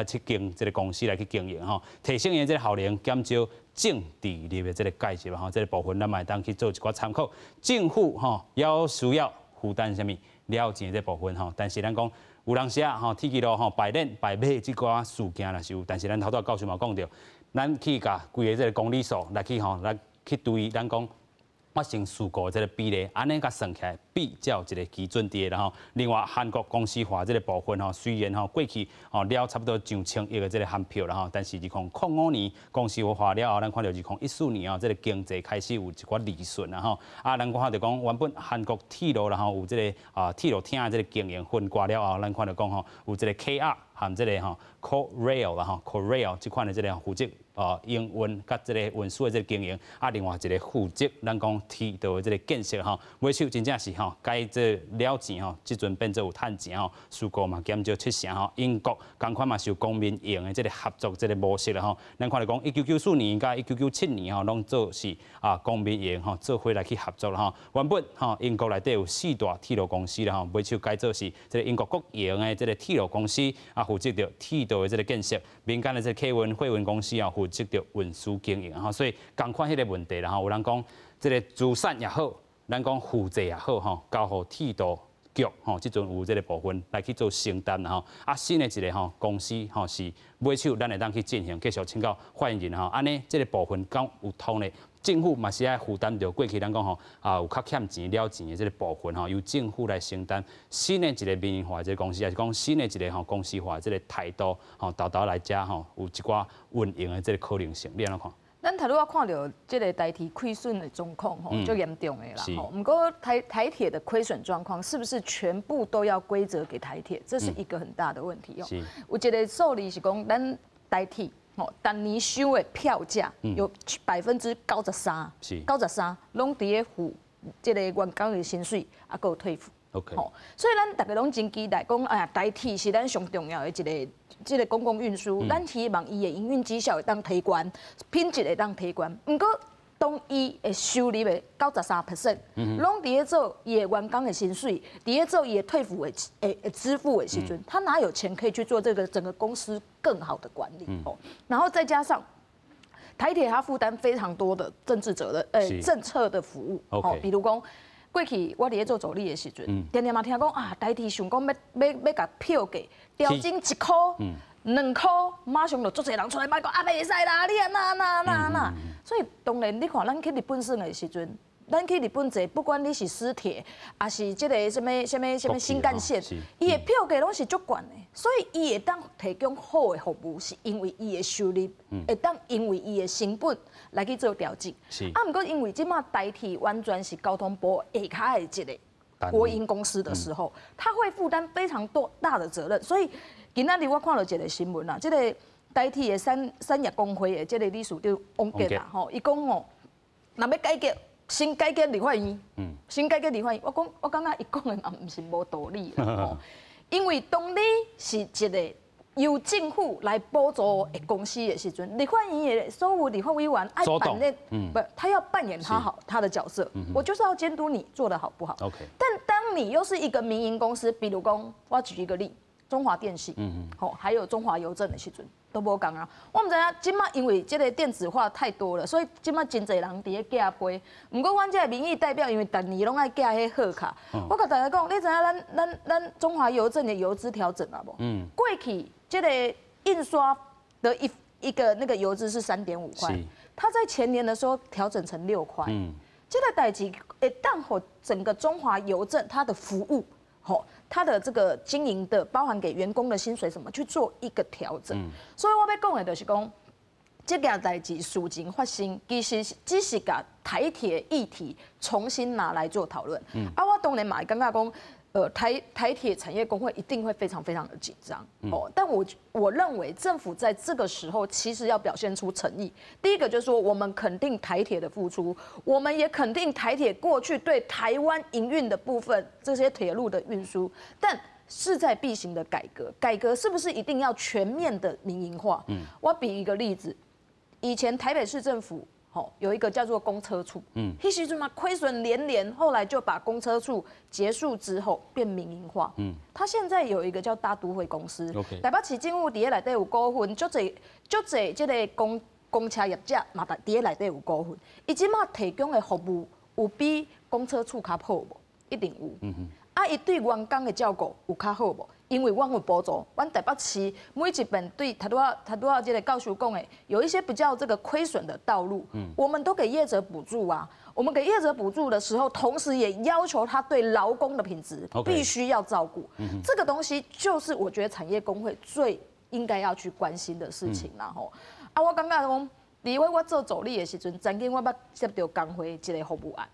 七間這個公司來去經營吼，提升伊的這個效能，減少政治力的這個介入吼，這個部分咱嘛會當去做一寡參考。政府吼猶需要負擔啥物了錢的這部分吼，但是咱講有當時啊吼，鐵支路吼敗練敗買這寡事件若是有，但是咱頭拄仔教授嘛講著，咱去共規个這個公里數來去吼來去對咱講發生事故的這個比例，按呢共算起來比較一個基準佇咧吼。另外，韓國公司化這個部分吼，雖然吼過去吼了差不多上千億的這個韓票啦吼，但是2005年公司化了後，咱看著2014年哦，這個經濟開始有一寡利潤啦吼。啊，咱看著講原本韓國鐵路啦吼有這個啊鐵路廳的這個經營分割了後，咱看著講吼有這個 KR 和這個吼 Korail 啦吼 Korail 這款的這個負責營運佮這個運輸的這個經營，啊，另外一個負責咱講鐵道的這個建設吼，尾手真正是吼，該這了錢吼，這陣變做有趁錢吼，事故嘛減少七成吼。英國仝款嘛是有公民營的這個合作這個模式啦吼。咱看著講，1994年佮1997年吼，攏做是啊公民營吼做伙來去合作啦吼。原本吼英國內底有四大鐵路公司啦吼，尾手改做是這個英國國營的這個鐵路公司啊，負責著鐵道的這個建設，民間的這個客運貨運公司啊，負責著運輸經營吼。所以仝款彼個問題啦吼，有人講這個資產也好，咱講負債也好吼，交予鐵道局吼，這陣有這個部分來去做承擔啦吼。啊，新的一個吼公司吼是尾手，咱會當去進行繼續請教發言人吼。按呢，這個部分敢有通咧？政府嘛是愛負擔著過去咱講吼啊有較欠錢了錢的這個部分吼，由政府來承擔。新的一個民營化的這個公司，抑是講新的一個吼公司化的這個態度吼，沓沓來遮吼有一寡運營的這個可能性，你按怎看？咱頭拄仔看著這個台鐵虧損的狀況吼，足嚴重的啦吼。毋過台鐵的虧損狀況是不是全部都要歸責給台鐵？這是一個很大的問題哦。有一個數字是講，咱台鐵吼，逐年收的票價有93%，93攏佇咧付這個員工的薪水，啊，閣有退撫。 吼，所以咱逐家攏真期待講，哎呀，台鐵是咱上重要的一個這個公共運輸，咱希望伊的營運績效會當提懸，品質會當提懸。毋過，當伊的收入的93%，攏佇咧做伊的員工的薪水，佇咧做伊的退撫的支付的時陣，他哪有錢可以去做這個整個公司更好的管理？哦，然後再加上台鐵，它負擔非常多的政治責任，政策的服務，比如講，過去我佇咧做助理的時陣，定定嘛聽講啊，台鐵想講欲共票價調整1箍、2箍，馬上就足濟人出來罵講啊，袂使啦，你按怎按怎按怎按怎。所以當然，你看咱去日本耍的時陣，咱去日本坐，不管你是私鐵，抑是這個啥物啥物啥物新幹線，伊的票價攏是足懸的，所以伊會當提供好的服務，是因為伊的收入會當因為伊的成本來去做調整。啊，毋過因為這馬台鐵完全是交通部下跤的一個國營公司的時候，他會負擔非常多大的責任。所以今仔日我看著一個新聞啦，這個台鐵的產業工會的這個理事長王傑啦，吼，伊講吼，若欲改革，先改革立法院，先改革立法院。我講，我感覺伊講的嘛毋是無道理啦，吼，因為當你是一個由政府來補助的公司的時陣，立法院的所有立法委員愛扮演，不，他要扮演他好他的角色，我就是要監督你做得好不好。 但當你又是一個民營公司，比如講，我舉一個例，中華電信，好，還有中華郵政的時陣，都無仝啊！我毋知影，這馬因為這个電子化太多了，所以這馬真濟人佇咧寄批。毋過阮這个民意代表，因為逐年攏愛寄彼賀卡。我共大家講，你知影咱中華郵政的郵資調整啊無？過去這个印刷的一個那個郵資是3.5塊，他在前年的時候調整成6塊。這个代誌會當予整個中華郵政它的服務，吼，它的這個經營的，包含給員工的薪水什麼，去做一個調整。所以我欲講的就是講，這件代誌事情發生，其實只是共台鐵議題重新拿來做討論。啊，我當然嘛會感覺講，台鐵產業工會一定會非常非常的緊張。哦，但我認為政府在這個時候其實要表現出誠意。第一個就是說，我們肯定台鐵的付出，我們也肯定台鐵過去對台灣營運的部分這些鐵路的運輸，但勢在必行的改革，改革是不是一定要全面的民營化？我比一個例子，以前台北市政府，吼，有一個叫做公車處，彼時陣嘛虧損連連，後來就把公車處結束之後變民營化。他現在有一個叫大都會公司，台北市政府佇咧內底有股份，足濟足濟這个公車業者嘛，佇咧內底有股份。伊這馬提供的服務有比公車處較好無？一定有。啊，伊對員工的照顧有較好無？因為阮有補助，阮台北市每一遍對頭拄仔頭拄仔這个教授講的，有一些比較這個虧損的道路，我們都給業者補助啊。我們給業者補助的時候，同時也要求他對勞工的品質必須要照顧。這個東西就是我覺得產業工會最應該要去關心的事情啦。吼，啊，我感覺講，佇我做助理的時陣，曾經我捌接著工會一个服務案。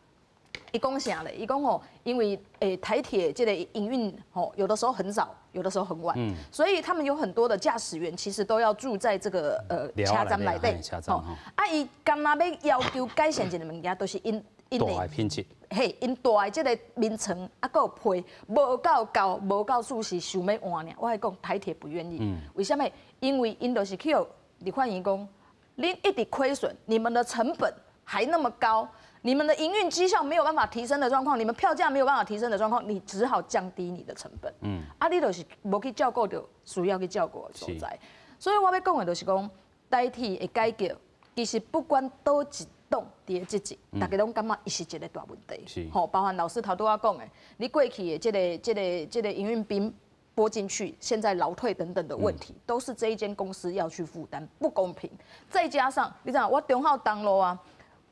伊講啥咧？伊講吼，因為台鐵這个營運吼，有的時候很早，有的時候很晚，所以他們有很多的駕駛員其實都要住在這個車站內底。吼，啊，伊干焦欲要求改善一个物件，都是𪜶𪜶的品質。嘿，𪜶蹛的這个眠床啊，閣有被無夠厚，無夠舒適，想欲換爾。我共你講，台鐵不願意。為啥物？因為𪜶就是去予立法院講，恁一直虧損，你們的成本還那麼高。你們的營運績效沒有辦法提升的狀況，你們票價沒有辦法提升的狀況，你只好降低你的成本。啊，你就是無去照顧著需要去照顧的所在。所以我欲講的就是講，台鐵的改革，其實不管佗一黨佇咧執政，大家攏感覺伊是一个大問題。吼，包含老師頭拄仔講的，你過去的這个營運兵撥進去，現在勞退等等的問題，都是這一間公司要去負擔，不公平。再加上你知影，我忠孝東路啊，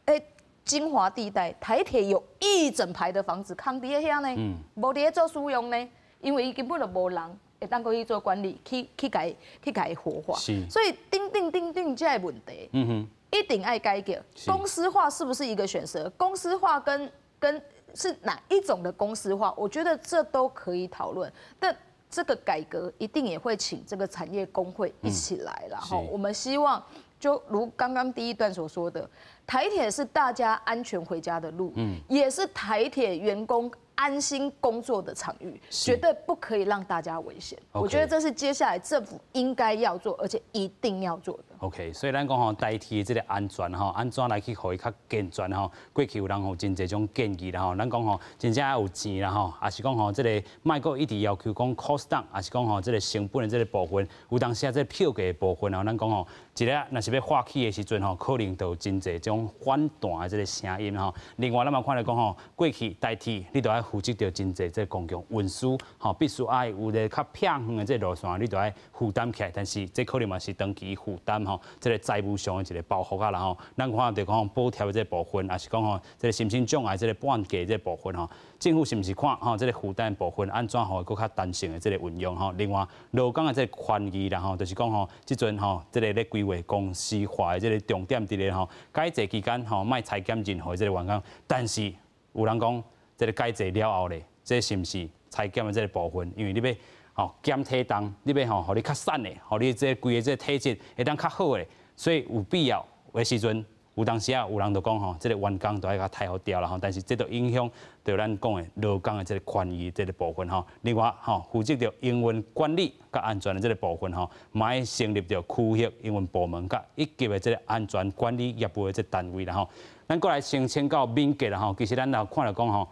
欸，精華地帶，台鐵有一整排的房子空佇咧遐呢，無佇咧做使用呢，因為伊根本就無人會當閣去做管理，去共伊活化。所以等等等等這个問題，一定愛解決。公司化是不是一個選擇？公司化跟是哪一種的公司化？我覺得這都可以討論。但這個改革一定也會請這個產業工會一起來了哈。我們希望，就如剛剛第一段所說的，台鐵是大家安全回家的路，也是台鐵員工安心工作的場域，絕對不可以讓大家危險。我覺得這是接下來政府應該要做，而且一定要做的。 OK，所以咱講吼，台鐵這个安全吼，按怎來去予伊較健全吼？過去有人予真濟種建議啦吼，咱講吼，真正有錢啦吼，抑是講吼，這个莫閣一直要求講 cost down，抑是講吼，這个成本的這个部分，有當時啊，這个票價的部分吼，咱講吼，一个若是欲發起的時陣吼，可能就有真濟種反彈的這个聲音吼。另外，咱嘛看著講吼，過去台鐵你著愛負責著真濟這个公共運輸吼，必須愛有个較偏遠的這个路線，你著愛負擔起來，但是這可能嘛是長期負擔吼，這个財務上的一个包袱啊啦吼。咱看著講補貼的這个部分，抑是講吼，這个身心障礙這个半價這个部分吼，政府是毋是看吼這个負擔部分按怎予伊閣較彈性的這个運用吼？另外，勞工的這个權益啦吼，就是講吼，這陣吼，這个咧規劃公司化的這个重點佇咧吼，改制期間吼，莫裁減任何這个員工，但是有人講，這个改制了後咧，這是毋是裁減的這个部分？因為你欲吼減體重，你欲吼予你較瘦的，予你這規个這个體質會當較好的，所以有必要的時陣，有當時啊，有人就講吼，這个員工都愛共汰予掉啦吼，但是這就影響著咱講的勞工的這个權益這个部分吼。另外吼，負責著營運管理佮安全的這个部分吼，嘛愛成立著區域營運部門佮一級的這个安全管理業務的這單位啦吼。咱過來先請教敏捷啦吼，其實咱若看著講吼，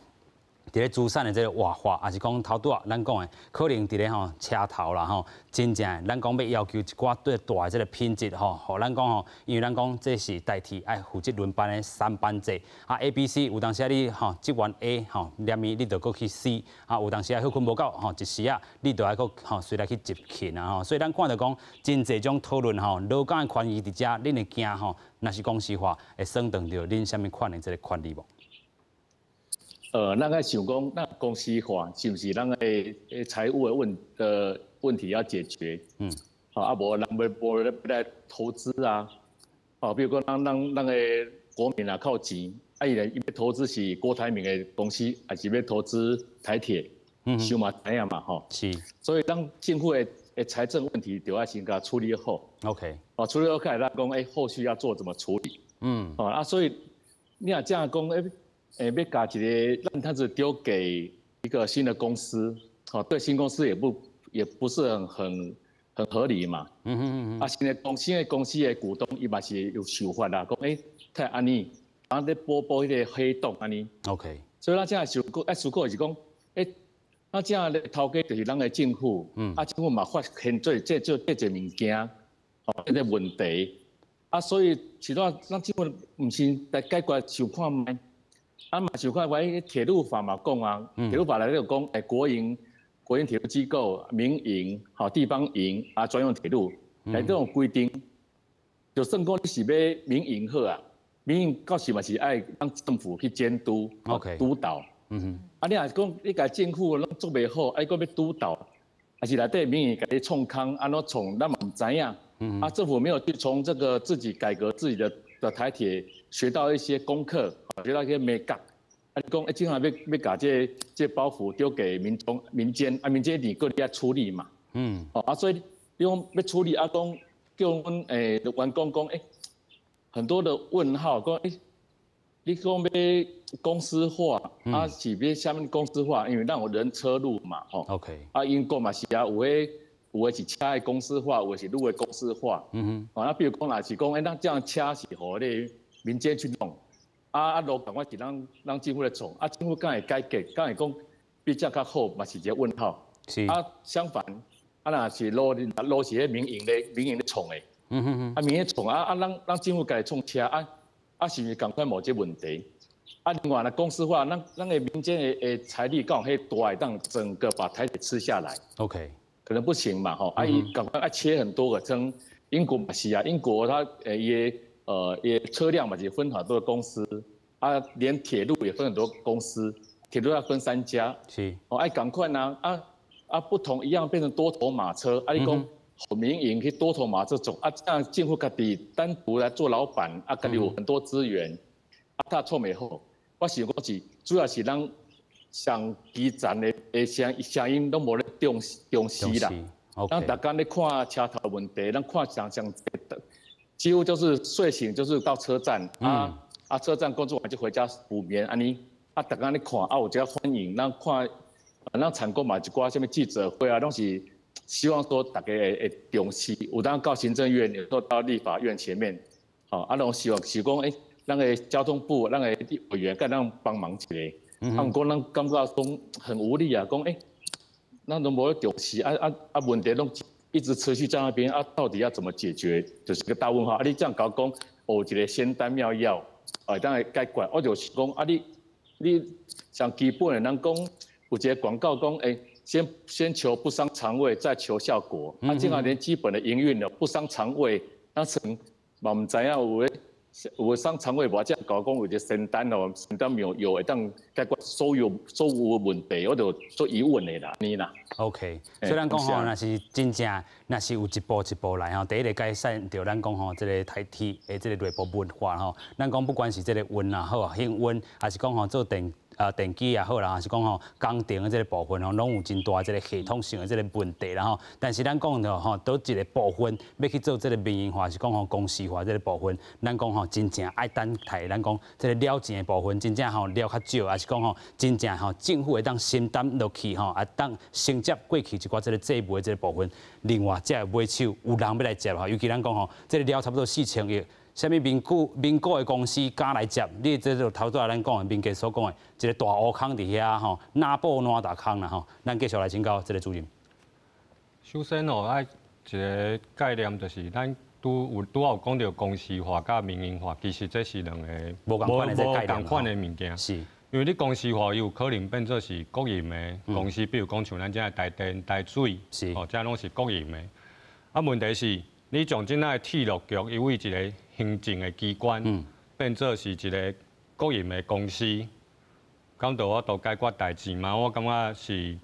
佇咧資產的這个活化，抑是講頭拄仔咱講的，可能佇咧吼車頭啦吼，真正咱講欲要求一寡對大的這个品質吼，予咱講吼，因為咱講這是台鐵愛負責輪班的三班制，啊 A、B、C 有當時啊你吼職員 A 吼連伊你就閣去 C，啊有當時啊歇睏無夠吼，一時啊你就愛閣吼隨來去執勤啊吼，所以咱看著講真濟種討論吼，勞工的權益佇遮，恁會驚吼，若是公司化會損斷著恁啥物款的這个權利無？咱愛想講，咱公司化是毋是咱的財務的問題要解決？好啊，無人欲無咧來投資啊。哦，比如講，咱咱的國民啊，較有錢，啊伊咧伊欲投資是郭台銘的公司，還是欲投資台鐵？想嘛知影嘛吼。所以咱政府的財政問題，就愛先共處理好。 哦，處理好，開始咱講，後續要做怎麼處理？哦啊，所以你若這樣講，欲共一个爛攤子丟給一個新的公司，吼，對新公司也不是很合理嘛。啊，新的公司的股東伊嘛是有想法啦，講太按呢，啊咧補彼个黑洞按呢。 所以咱這樣想愛思考是講，咱這樣咧頭家就是咱的政府，啊政府嘛發現這物件，吼，這个問題，啊所以是講咱政府毋是來解決想看覓。啊嘛想看覓鐵路法嘛講啊，鐵路法內底有講，國營鐵路機構、民營、吼地方營啊專用鐵路，內底有規定，就算講你是欲民營好啊，民營到時嘛是愛讓政府去監督、 督導。啊，你若是講你共政府攏做袂好，啊，閣欲督導，還是內底民營共你創空，按怎創，咱嘛毋知影。啊，政府沒有去從這個自己改革自己的台鐵學到一些功課，學到一些眉角。啊，你講，這下欲共這包袱丟給民眾民間，啊，民間一定閣愛處理嘛。哦，啊，所以你講欲處理，啊，講叫阮員工講，很多的問號，講，你講欲公司化，啊是欲啥物公司化？因為咱有人車路嘛，吼。 啊，英國嘛是啊，有的是車的公司化，有的是路的公司化。哦，那比如講，若是講，咱這樣車是予咧民間去弄，啊路仝款是咱政府來創，啊政府敢會改革，敢會講比這較好，嘛是一個問號。啊，相反，啊若是路是彼民營咧創的。啊民營創啊，咱政府家己創車啊，啊是毋是仝款無這問題？啊，另外呢，公司化，咱的民間的財力敢有彼大會當整個把台鐵吃下來。 可能不行嘛，吼！啊，伊仝款愛切很多個，像英國嘛是啊，英國它也車輛嘛，也分很多個公司，啊，連鐵路也分很多公司，鐵路要分三家。哦，愛仝款啊，不同一樣變成多頭馬車，啊，你講民營去多頭馬車做，啊，這樣政府家己單獨來做老闆，啊，家己有很多資源，啊，他創袂好。我想講是主要是咱上基層的聲音攏無咧重視啦。咱逐工咧看車頭問題，咱看上上幾乎就是睡醒就是到車站，啊車站工作完就回家補眠，按呢啊，逐工咧看啊有這個歡迎，咱看，咱參觀嘛一寡啥物記者會啊，攏是希望說大家會重視，有當到行政院，有時候到立法院前面，吼啊，攏希望是講，咱的交通部，咱的委員，共咱幫忙一下。啊，毋過咱感覺講很無力啊，講咱攏無咧重視，啊問題攏一直持續在那邊，啊，到底要怎麼解決，就是個大問號。啊，你這樣共我講，哦，一個仙丹妙藥，會當來解決，我就是講，啊，你上基本的，人講有一個廣告講，先求不傷腸胃，再求效果。啊，這下連基本的營運了不傷腸胃，那成嘛毋知影有咧。有傷腸胃無？這樣共我講有一個仙丹哦，仙丹妙藥會當解決所有問題，我就做疑問的啦，呢啦。 OK，所以咱講吼，若是真正，若是有一步一步來吼，第一个改善著咱講吼，這个台鐵的這个內部文化吼，咱講不管是這个運也好啊，營運，還是講吼做電機也好啦，還是講吼工程的這个部分吼，攏有真大這个系統性的這个問題啦吼。但是咱講著吼，佗一个部分欲去做這个民營化，是講吼公司化這个部分，咱講吼真正愛等待，咱講這个了錢的部分，真正吼了較少，還是講吼真正吼政府會當承擔落去吼，啊當承接過去一寡這个債務的這个部分，另外才會買手有人欲來接吼，尤其咱講吼，這个了差不多4000億。啥物民股的公司敢來接？你這就頭拄仔咱講的民間所講的一個大烏空佇遐吼，哪步哪大空啦吼。咱繼續來請教這個主任。首先哦，愛一個概念就是咱拄仔有講著公司化佮民營化，其實這是兩個無仝款的無仝款的物件。因為你公司化，伊有可能變做是國營的公司，比如講像咱遮的台電、台水，哦，這攏是國營的。啊，問題是，你將這的鐵路局，伊為一個行政的機關，變做是一個國營的公司，敢就有法度解決代誌嗎？我感覺是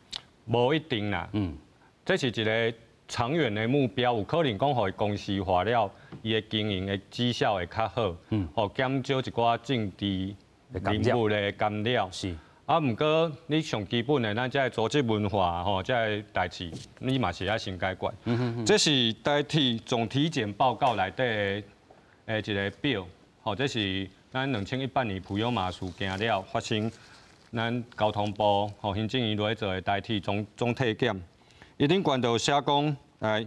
無一定啦。這是一個長遠的目標，有可能講，予伊公司化了，伊的經營的績效會較好，予減少一寡政治人物的干擾。啊，毋過你上基本的，咱這个組織文化吼，這个代誌，你嘛是愛先解決。這是台鐵總體檢報告內底的一個表，吼，這是咱2018年普悠瑪事件了發生，咱交通部吼行政院落去做的台鐵總體檢，伊頂懸就寫講，來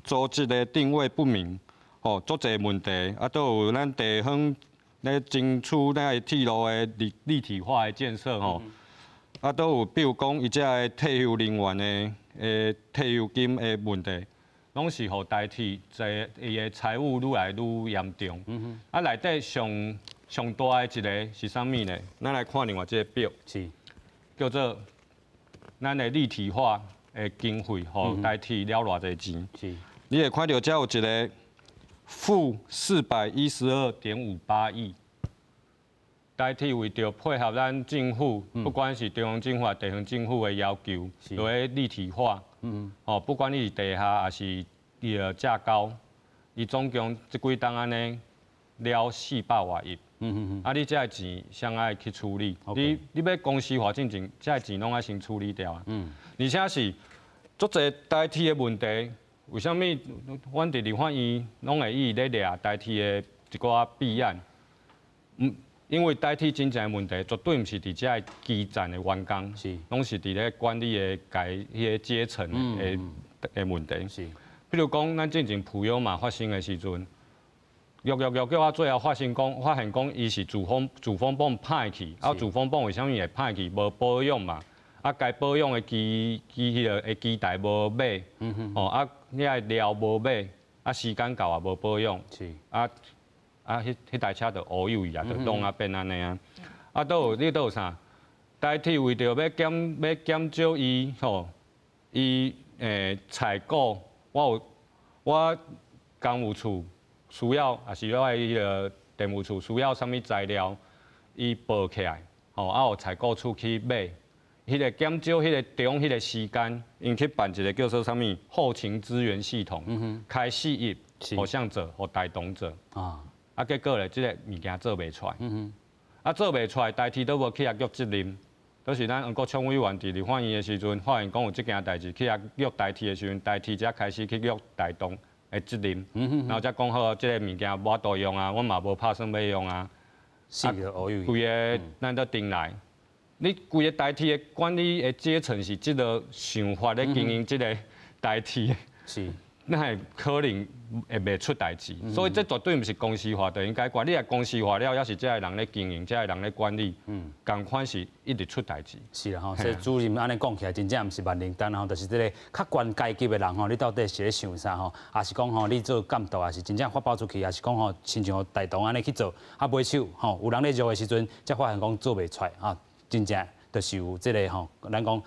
組織的定位不明，吼，足濟問題，啊，都有咱地方咧爭取咱的鐵路的立體化的建設吼，啊，都有比如講，伊這个退休人員的退休金的問題，攏是予台鐵這伊的財務愈來愈嚴重。啊，內底上上大的一個是啥物呢？咱來看另外這個表，叫做咱的立體化的經費，予台鐵了偌濟錢。你會看著遮有一個負412.58億，台鐵為著配合咱政府，不管是中央政府、地方政府的要求，落去立體化，哦，不管你是地下還是伊的架高，伊總共這幾冬按呢了400外億。啊，你這个錢誰愛去處理？你欲公司化進前，這个錢攏愛先處理掉啊。而且是足濟台鐵的問題，為啥物阮佇立法院攏會一直咧掠台鐵的一寡弊案？因為台鐵真正的問題，絕對毋是佇遮个基層的員工，攏是佇咧管理的階彼个階層的問題。比如講，咱進前普悠瑪發生的時陣，約約約叫啊，最後發現講，伊是自風泵歹去，啊，自風泵為啥物會歹去？無保養嘛，啊，該保養的機機彼个的機台無買，哦，啊，遐个料無買，啊，時間到也無保養，啊，彼台車就烏有去啊，就弄啊變按呢啊，啊，都有你都有啥？台鐵為著欲減少伊吼，伊採購，我工務處需要，抑是我的彼个電務處需要啥物材料，伊報起來，吼，啊，予採購處去買，彼个減少彼个中彼个時間，𪜶去辦一個叫做啥物後勤資源系統，開四億，予啥做，予台糖做。啊，結果咧，這个物件做袂出來，啊，做袂出來，台鐵都無去遐約責任，都是咱黃國昌委員佇立法院的時陣，發現講有這件代誌，去遐約台鐵的時陣，台鐵才開始去約台糖的責任，然後才講好，這个物件無法度用啊，阮嘛無拍算欲用啊，規个咱都定來，你規個台鐵的管理的階層是這个想法咧經營這个台鐵。那會可能會袂出代誌，所以這絕對毋是公司化就應解決。你若公司化了，猶是這个人咧經營，這个人咧管理，仝款是一直出代誌。是啦吼，所以主任按呢講起來，真正毋是萬靈丹吼，就是這个較懸階級的人吼，你到底是咧想啥吼？抑是講吼，你做監督，抑是真正發包出去，抑是講吼，親像台糖按呢去做，啊買手吼，有人咧做的時陣，才發現講做袂出來啊，真正就是有這个吼，咱講。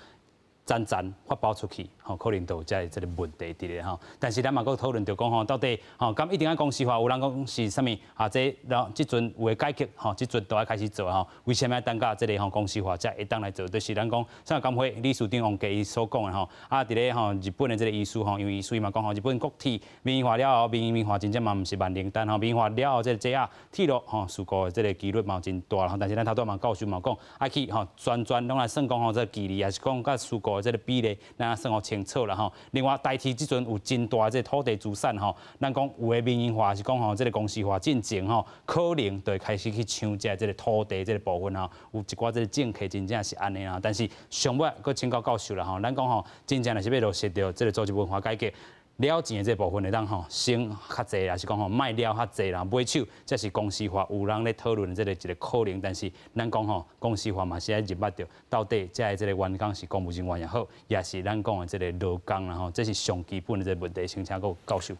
層層發包出去，吼，可能都有這个問題佇咧吼。但是咱嘛閣討論著講吼，到底吼，敢一定愛公司化？有人講是啥物啊？這然後這陣有的改革吼，這陣都愛開始做吼。為啥物愛等到這个吼公司化才會當來做？就是咱講，像甘輝理事長王家伊所講的吼，啊，佇咧吼日本的這个醫師吼，因為醫師嘛講吼，日本國鐵民營化了後，民營化真正嘛毋是萬靈丹吼，民營化了後，這個 JR 鐵路吼事故的這个機率嘛有真大吼。但是咱頭拄嘛教授嘛講，愛去吼全全攏來算講吼，這个距離，抑是講佮事故的這个比例，咱算予清楚啦吼。另外，台鐵這陣有真大這个土地資產吼，咱講有的民營化是講吼，這个公司化進前吼，可能就會開始去搶這個土地這个部分吼，有一寡這个政客真正是按呢啦。但是上尾閣請教教授啦吼，咱講吼，真正若是欲落實著這个組織文化改革，了錢的這部分會當吼省較濟，抑是講吼莫了較濟啦，買手，這是公司化有人咧討論這个一个可能，但是咱講吼，公司化嘛是愛入捌著，到底這个這个員工是公務人員也好，抑是咱講的這个勞工啦吼，這是上基本的這个問題，先請閣教授。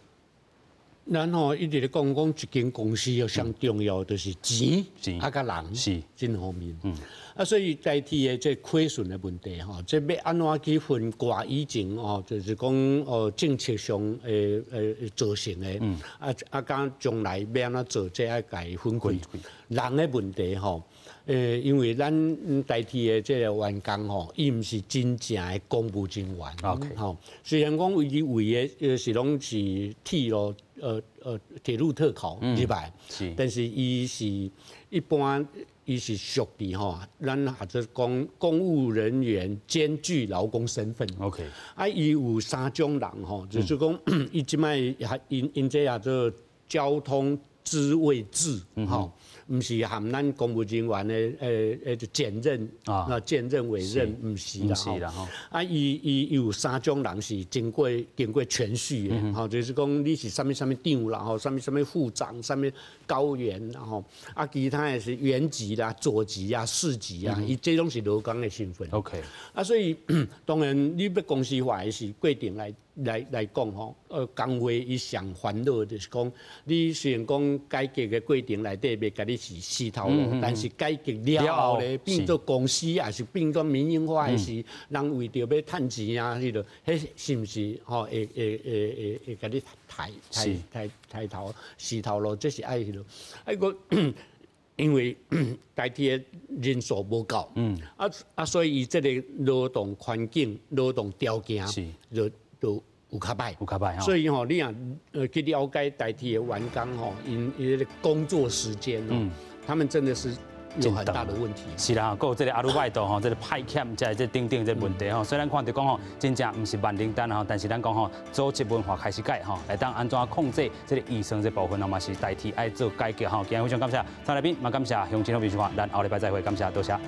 咱吼一直咧講講一間公司上重要就是錢，啊佮人，這方面。啊，所以台鐵的這虧損的問題吼，這欲按怎去分割以前吼，就是講哦政策上造成的，啊啊，佮將來欲按怎做，這愛共伊分開。人的問題吼，因為咱台鐵的這個員工吼，伊毋是真正的公務人員，吼。雖然講伊為的是攏是鐵路鐵路特考入來，但是伊是一般，伊是屬於吼，咱或者講公務人員兼具勞工身份。 啊，伊有三種人吼，就是講伊這擺還𪜶𪜶這叫做交通職位制，吼，毋是含咱公務人員的兼任啊，兼任委任毋是啦吼。啊，伊伊有三種人是經過程序的，吼，就是講你是啥物啥物長啦，吼，啥物啥物副長，啥物高員，吼，啊，其他的是員級啦、佐級啊、士級啊，伊這攏是勞工的身份。 啊，所以當然你欲公司化的是過程來講吼，工會伊上煩惱就是講，你雖然講改革的過程內底袂共你是死頭路，但是改革了後咧，變做公司抑是變做民營化的時，人為著欲趁錢啊，彼個，彼是毋是吼會共你刣刣刣刣頭死頭路？這是愛彼個，啊閣因為台鐵的人數無夠，啊啊，所以伊這個勞動環境、勞動條件就就有較歹，有較歹。所以吼，你若去了解台鐵的員工吼，𪜶𪜶个工作時間哦，他們真的是有很大的問題。是啦，閣有這個アルバイト吼，這個派遣，這這等等這問題吼，所以咱看著講吼，真正毋是萬靈丹吼，但是咱講吼，組織文化開始改吼，會當按怎控制這個預算這部分，嘛是台鐵愛做改革吼。今日非常感謝蔡來賓，嘛感謝鄉親好朋友，咱後禮拜再會，感謝多謝。